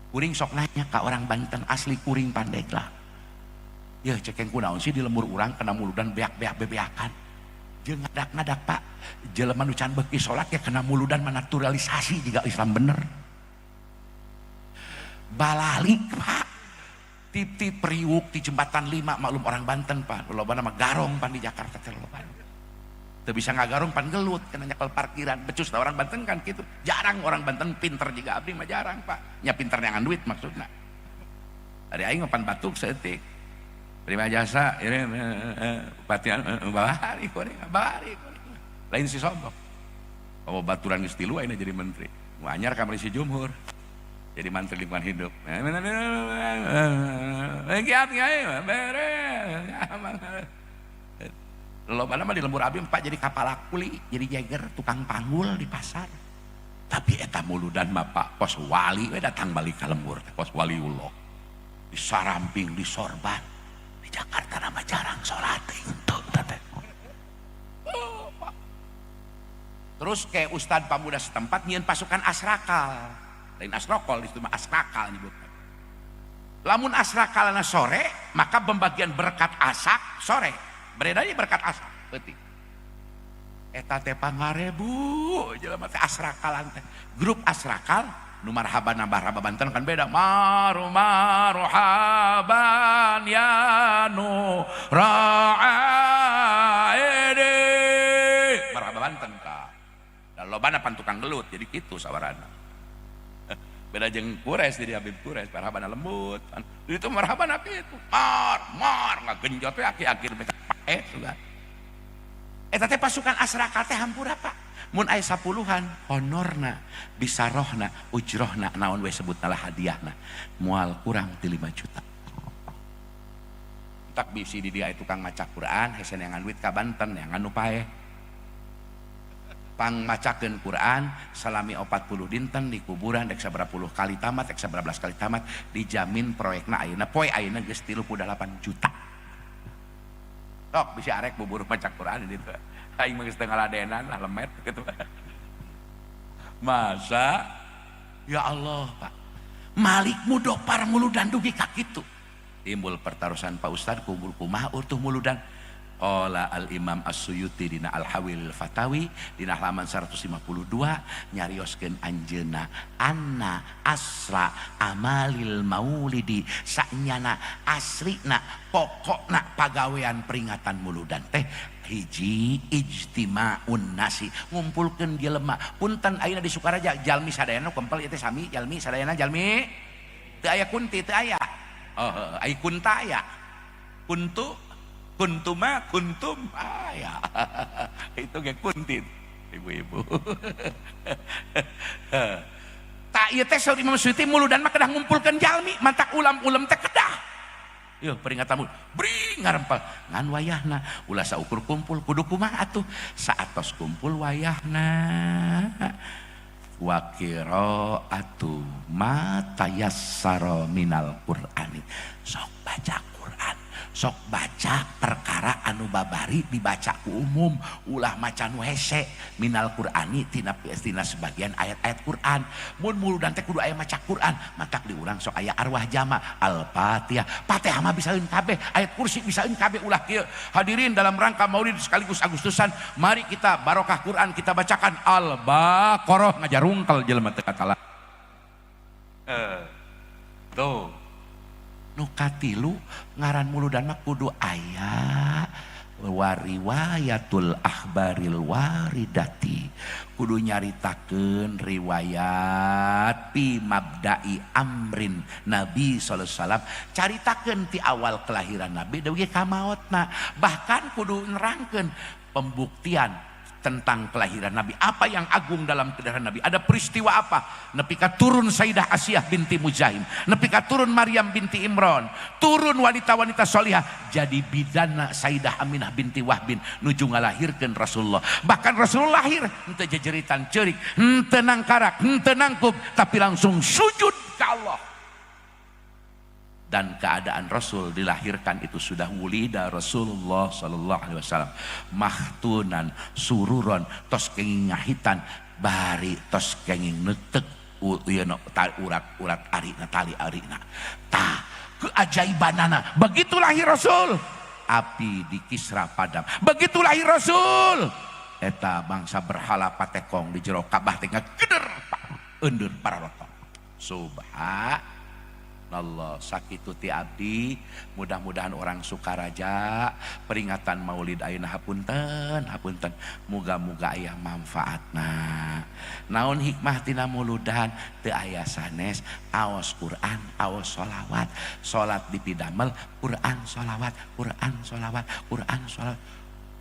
Kuring sok nanya ka orang Banten asli kuring Pandeglang. Ya cekeng kunaon sih di lembur urang kena muludan beak-beak bebeakan. Jeung ngadak-ngadak Pak. Jelema nu can beuki salat ya kena muludan menaturalisasi jika Islam bener. Balalik Pak, tip-tip periuk di jembatan 5 maklum orang Banten Pak, loba nama garong pan di Jakarta teh loba. Teu bisa ngagarong pan gelut kena nyekel parkiran, becus orang Banten kan gitu. Jarang orang Banten pinter juga abdi mah jarang Pak. Nya pinter neangan duit maksudna. Ari aing mah pan batuk saeutik. Terima jasa ini batian bahari kuring, bahari kuring. Lain si sombong. Bawa baturan geus tilu ayeuna jadi menteri. Nu anyar ka si Jumhur. Jadi menteri lingkungan hidup. Loba mah di lembur abdi Pak jadi kapala kuli, jadi jeger, tukang panggul di pasar. Tapi eta muludan mah Pak, pos wali we datang balik ka lembur, pos waliullah. Di saramping, di sorban. Di Jakarta nama jarang salat itu teh. Oh, Pak. Terus kayak ustad pemuda setempat nyieun pasukan asrakal. Lain asrokol itu mah asrakal nyebutnya. Lamun asrakalna sore, maka pembagian berkat asak sore. Beredanya berkat asak peuting. Eta teh pangarebu jelema teh asrakalan teh. Grup asrakal nu marhaban marhaba Banten kan beda. Maru marhaban ya nu ra'aini. Marhaba Banten ka. Da lobana pan tukang gelut jadi kitu sawarana. Beda jeung Kures jadi Habib Kures marhabana lembut. Itu marhaban aki itu. Mar mar ngagenjot we aki-aki mereka paeh sugan. Eta teh pasukan asrakal teh hampura Pak. Mun aya 10-an honorna, bisarohna, ujrohna naon we sebutna lah hadiahna. Moal kurang ti 5 juta. Tak bisi di dia tukang maca Quran, hese neangan duit ka Banten neangan nu paeh. Pang macakeun Quran salami 40 dinten di kuburan dek sabaraha puluh kali tamat dek sabaraha belas kali tamat dijamin proyekna ayeuna poe ayeuna geus 38 juta. Sok bisi arek bubur maca Quran di ditu. Aing mah geus teu ngaladenan lah lemet gitu. Masa ya Allah Pak. Malik mudopar muludan dugi ka kitu. Timbul pertarusan Pak Ustad kumpul kumaha utuh muludan. Qala al-Imam As-Suyuti dina Al-Hawil Fatawi dina halaman 152 nyarioskeun anjeunna anna asra amalil maulidi sanyana aslina pokokna pagawean peringatan muludan teh hiji ijtima'un nasi ngumpulkeun jelema. Punten, ayeuna di Sukaraja jalmi sadayana kempel ieu teh, sami jalmi sadayana, jalmi teu aya kunti, teu aya. Oh, ai kunta aya, kuntu, kuntuma, kuntum aya, itu ge kuntit ibu-ibu. Tak ieu teh saur Imam Suyuti, muludan mah kedah ngumpulkeun jalmi, mantak ulam-ulam teh kedah. Yeuh, peringatan mul bring ngarempel ngan wayahna ulah saukur kumpul, kudu kumaha atuh saatos kumpul? Wayahna wa qiraatu ma tayassara minal qur'ani, sok baca Quran, sok baca perkara anu babari dibaca ku umum, ulah maca nu hese. Minal qur'ani tina tina sebagian ayat-ayat Quran. Mun muludan teh kudu aya maca Quran, matak di urang sok aya arwah jama Al-Fatihah. Fatihah mah bisaeun kabeh, ayat kursi bisaeun kabeh. Ulah kieu, hadirin, dalam rangka Maulid sekaligus Agustusan, mari kita barokah Quran, kita bacakan Al-Baqarah, ngajarungkel jelema teu katala. Tuh. Nu katilu, ngaran muludan mah kudu aya wariwayatul akhbaril waridati, kudu nyaritakeun riwayat pi mabda'i amrin Nabi sallallahu alaihi wasallam, caritakeun ti awal kelahiran Nabi dugi ka maotna, bahkan kudu nerangkeun pembuktian tentang kelahiran Nabi. Apa yang agung dalam kelahiran Nabi? Ada peristiwa apa? Nepi ka turun Sayyidah Asiyah binti Muzahim, nepi ka turun Maryam binti Imran, turun wanita-wanita solihah jadi bidana Sayyidah Aminah binti Wahbin nuju ngalahirkeun Rasulullah. Bahkan Rasulullah lahir henteu jejeritan ceurik, henteu nangkarak, henteu nangkub, tapi langsung sujud ke Allah. Dan keadaan Rasul dilahirkan itu sudah wulida Rasulullah sallallahu alaihi wasallam mahtunan sururon, tos kenging ngahitan bari tos kenging netek urat-urat arina, tali arina. Tah, keajaibanana, begitu lahir Rasul, api di Kisra padam. Begitu lahir Rasul, eta bangsa berhala patekong di jero Ka'bah teh ngageder eundeun pararotong. Subhan Allah, sakitu ti abdi. Mudah-mudahan orang Sukaraja peringatan Maulid ayeuna, hapunten hapunten, muga-muga aya manfaatna. Naon hikmah tina muludan? Teu aya sanes, aos Quran, aos sholawat, salat dipidamel Quran sholawat, Quran sholawat, Quran sholawat,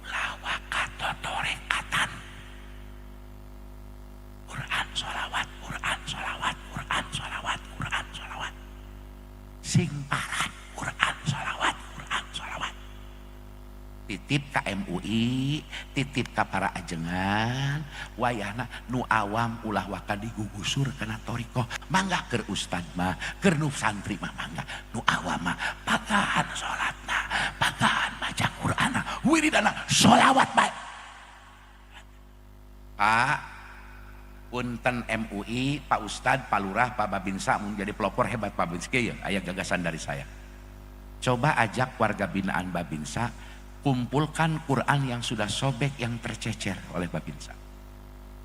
ulah waka totorekatan. Quran sholawat, Quran sholawat, Quran sholawat, Quran sholawat, sing parah Quran sholawat, Quran sholawat. Titip ka MUI, titip ka para ajengan, wayahna nu awam ulah waka digugusur kana thoriqoh. Mangga keur ustad mah, keur nu santri mah mangga, nu awam mah pagahan salatna, pagahan maca Qur'ana, wiridana sholawat bae. Pak, punten, MUI, Pak Ustad, Pak Lurah, Pak Babinsa menjadi pelopor hebat. Pak Babinsa ya, aya gagasan dari saya. Coba ajak warga binaan Babinsa, kumpulkan Quran yang sudah sobek, yang tercecer oleh Babinsa.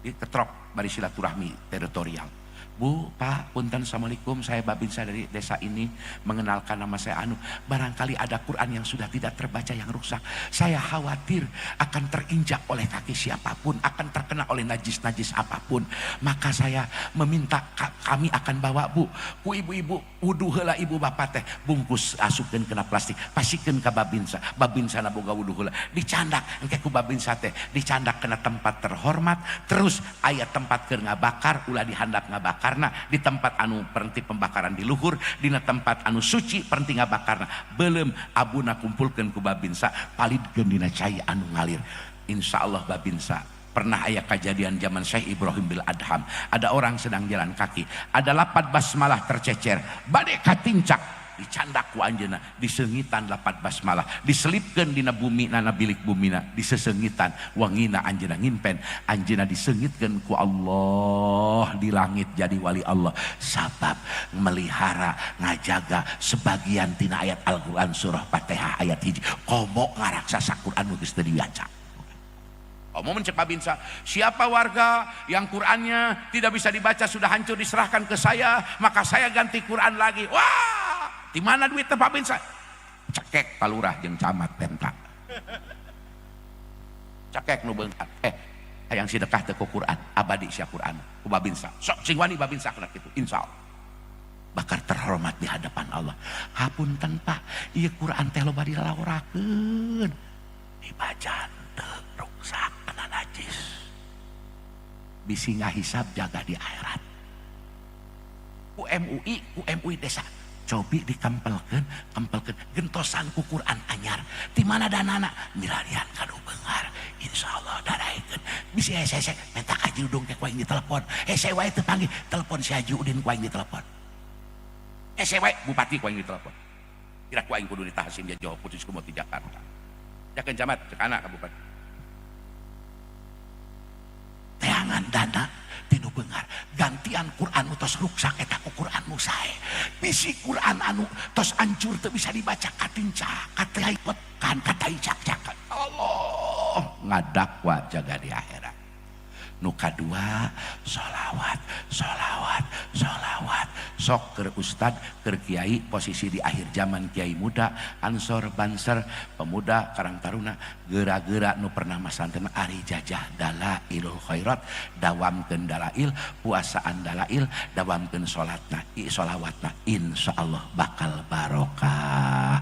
Di ketrok bari silaturahmi teritorial. Bu, Pak, punten, assalamualaikum, saya Babinsa dari desa ini, mengenalkan nama saya Anu. Barangkali ada Quran yang sudah tidak terbaca, yang rusak. Saya khawatir akan terinjak oleh kaki siapapun, akan terkena oleh najis-najis apapun. Maka saya meminta, kami akan bawa, Bu. Ku ibu-ibu, wudu heula ibu bapak teh, bungkus asupkeun kena plastik, pasikeun ka Babinsa. Babinsa na boga wudu heula. Dicandak engke ku Babinsa teh, dicandak kena tempat terhormat, terus aya tempat keur ngabakar, ulah dihandap ngabakar karena di tempat anu perenti pembakaran di luhur, dina tempat anu suci perenti ngabakarna. Belum abuna kumpulkeun ku Babinsa, palidkeun dina cai anu ngalir. Insya Allah Babinsa, pernah aya kejadian zaman Syekh Ibrahim bin Adham, ada orang sedang jalan kaki, ada lapat basmalah tercecer, bade katincak. Dicandak ku anjeunna, diseungitan lapad basmalah, diselipkeun dina bumi nana bilik bumina, disesengitan wangina anjeunna ngimpen, anjeunna diseungitkeun ku Allah di langit jadi wali Allah sabab melihara ngajaga sebagian tina ayat Al-Qur'an surah Fatihah ayat 1. Komo ngaraksasa Quran nu geus teu dibaca. Komo mencek Babinsa, siapa warga yang Qurannya tidak bisa dibaca, sudah hancur, diserahkan ke saya, maka saya ganti Quran lagi. Wah, di mana duitnya, Babinsa? Cekek Pak Lurah jeung camat penta. Cekek nu beungkat. Hayang sedekah teu ku Quran, abadi sia Quran ku Babinsa. Sok sing wani Babinsa kena kitu, insyaallah. Bakal terhormat di hadapan Allah. Hapunten, Pak, ieu Quran teh loba dilalaorakeun. Dibaca teu ruksak kena najis. Bisi ngahisab jaga di akhirat. Ku MUI, ku MUI desa. Cobi dikempelkeun, kempelkeun gentosan ku Quran anyar. Di mana danana milarian ka nu beunghar. Insyaallah daraekeun. Bisi hese minta ka Haji Udung ke ku aing ditelepon. Hese wae teu panggih, telepon si Haji Udin ku aing ditelepon. Hese wae bupati ku aing ditelepon. Kira ku aing kudu ditahasin dia jauh putus ku di Jakarta. Yakin camat cek anak ka bupati. Teangan dana tinu beunghar gantian Quran nu tos ruksak eta ku Quran nu sae. Bisi Quran anu tos hancur teu bisa dibaca katinca kataipekan katai cak-cakan. Allah ngadakwa jaga di akhirat. Nu kadua, sholawat, sholawat, sholawat. Sok keur ustad, keur kiai, posisi di akhir zaman, kiai muda, Ansor, Banser, pemuda Karang Taruna, gera-gera nu pernah masantren, ari jajah dalailul khairat, dawamkeun dalail, puasaan dalail, dawamkeun salatna, sholawatna, insyaallah bakal barokah.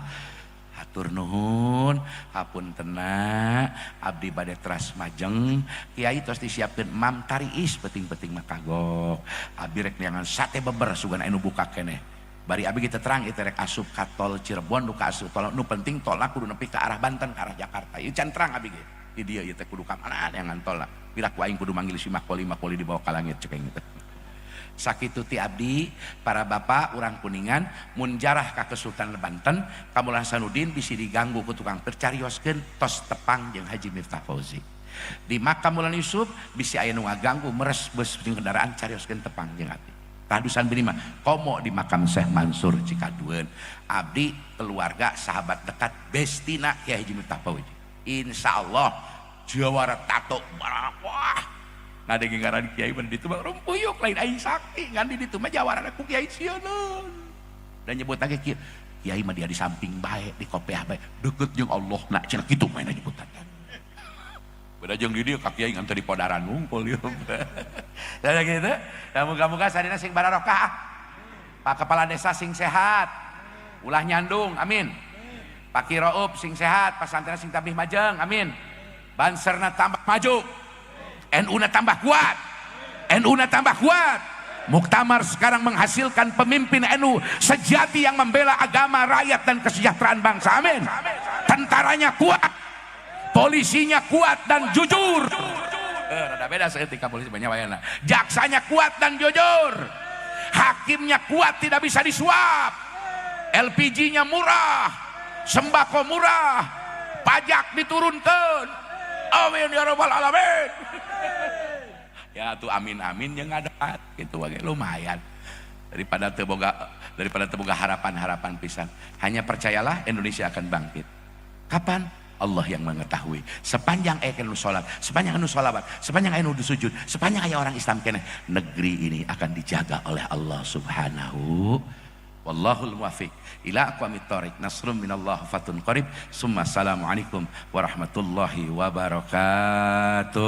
Hatur nuhun, hapuntena, abdi bade teras majeng. Kiai tos disiapkeun mam tariis, penting-penting mah kagok. Abdi rek neangan sate beber, sugan anu buka keneh. Bari abdi kita terang itu rek asup ka tol Cirebon, nu ka asup tol, nu penting tol kudu nepi ke arah Banten, ke arah Jakarta. Ieu can terang abdi ge. Di dieu ieu teh kudu ka mana neangan tol lah. Bila ku aing kudu manggil si Makoli, Makoli dibawa ka langit cek aing teh. Sakitu ti abdi, para bapak urang Kuningan, mun jarah ka Kesultanan Banten, Kamulan Hasanuddin bisi diganggu ku tukang percarioskeun tos tepang jeung Haji Miftah Fauzi. Di makam Mulan Yusuf bisi aya nu ngaganggu meres bus jeung kendaraan, carioskeun tepang jeung abdi. Tadusan bini mah komo di makam Syekh Mansur Cikadueun. Abdi keluarga sahabat dekat bestina Kiai Haji Miftah Fauzi. Insyaallah jawara tato, wah, ngadenge ngaran kiai mah ditu mah rumpuyuk, lain aing sakti ngan di ditu mah jawara ku kiai sieun. Dan nyebut lagi kieu, kiai mah dia di samping bae, di kopiah bae, deket jeung Allah nak cenah kitu main nyebutan. Beda jeung di dieu ka kiai ngan teu di podaran wungkul ieu. Dan gitu ya, muga-muga sadina sing barokah. Pak Kepala Desa sing sehat, ulah nyandung, amin. Pak Kiroub sing sehat, pasantren sing tabih majeng, amin. Banserna tambah maju, NU na tambah kuat, NU na tambah kuat. Muktamar sekarang menghasilkan pemimpin NU sejati yang membela agama, rakyat, dan kesejahteraan bangsa. Amin. Tentaranya kuat, polisinya kuat dan jujur. Rada beda seketika polisi banyak wayana. Jaksanya kuat dan jujur, hakimnya kuat, tidak bisa disuap, LPG-nya murah, sembako murah, pajak diturunkan. Amin ya rabbal alamin. Ya tuh, amin amin yang ada gitu wae lumayan daripada teu boga harapan-harapan pisan. Hanya percayalah, Indonesia akan bangkit. Kapan? Allah yang mengetahui. Sepanjang aya nu salat, sepanjang anu sholawat, sepanjang anu sujud, sepanjang aya orang Islam keneh, negeri ini akan dijaga oleh Allah Subhanahu. Wallahul muwaffiq ila aqwamit thoriq. Nasrum minallah fatun qarib. Summa assalamualaikum warahmatullahi wabarakatuh.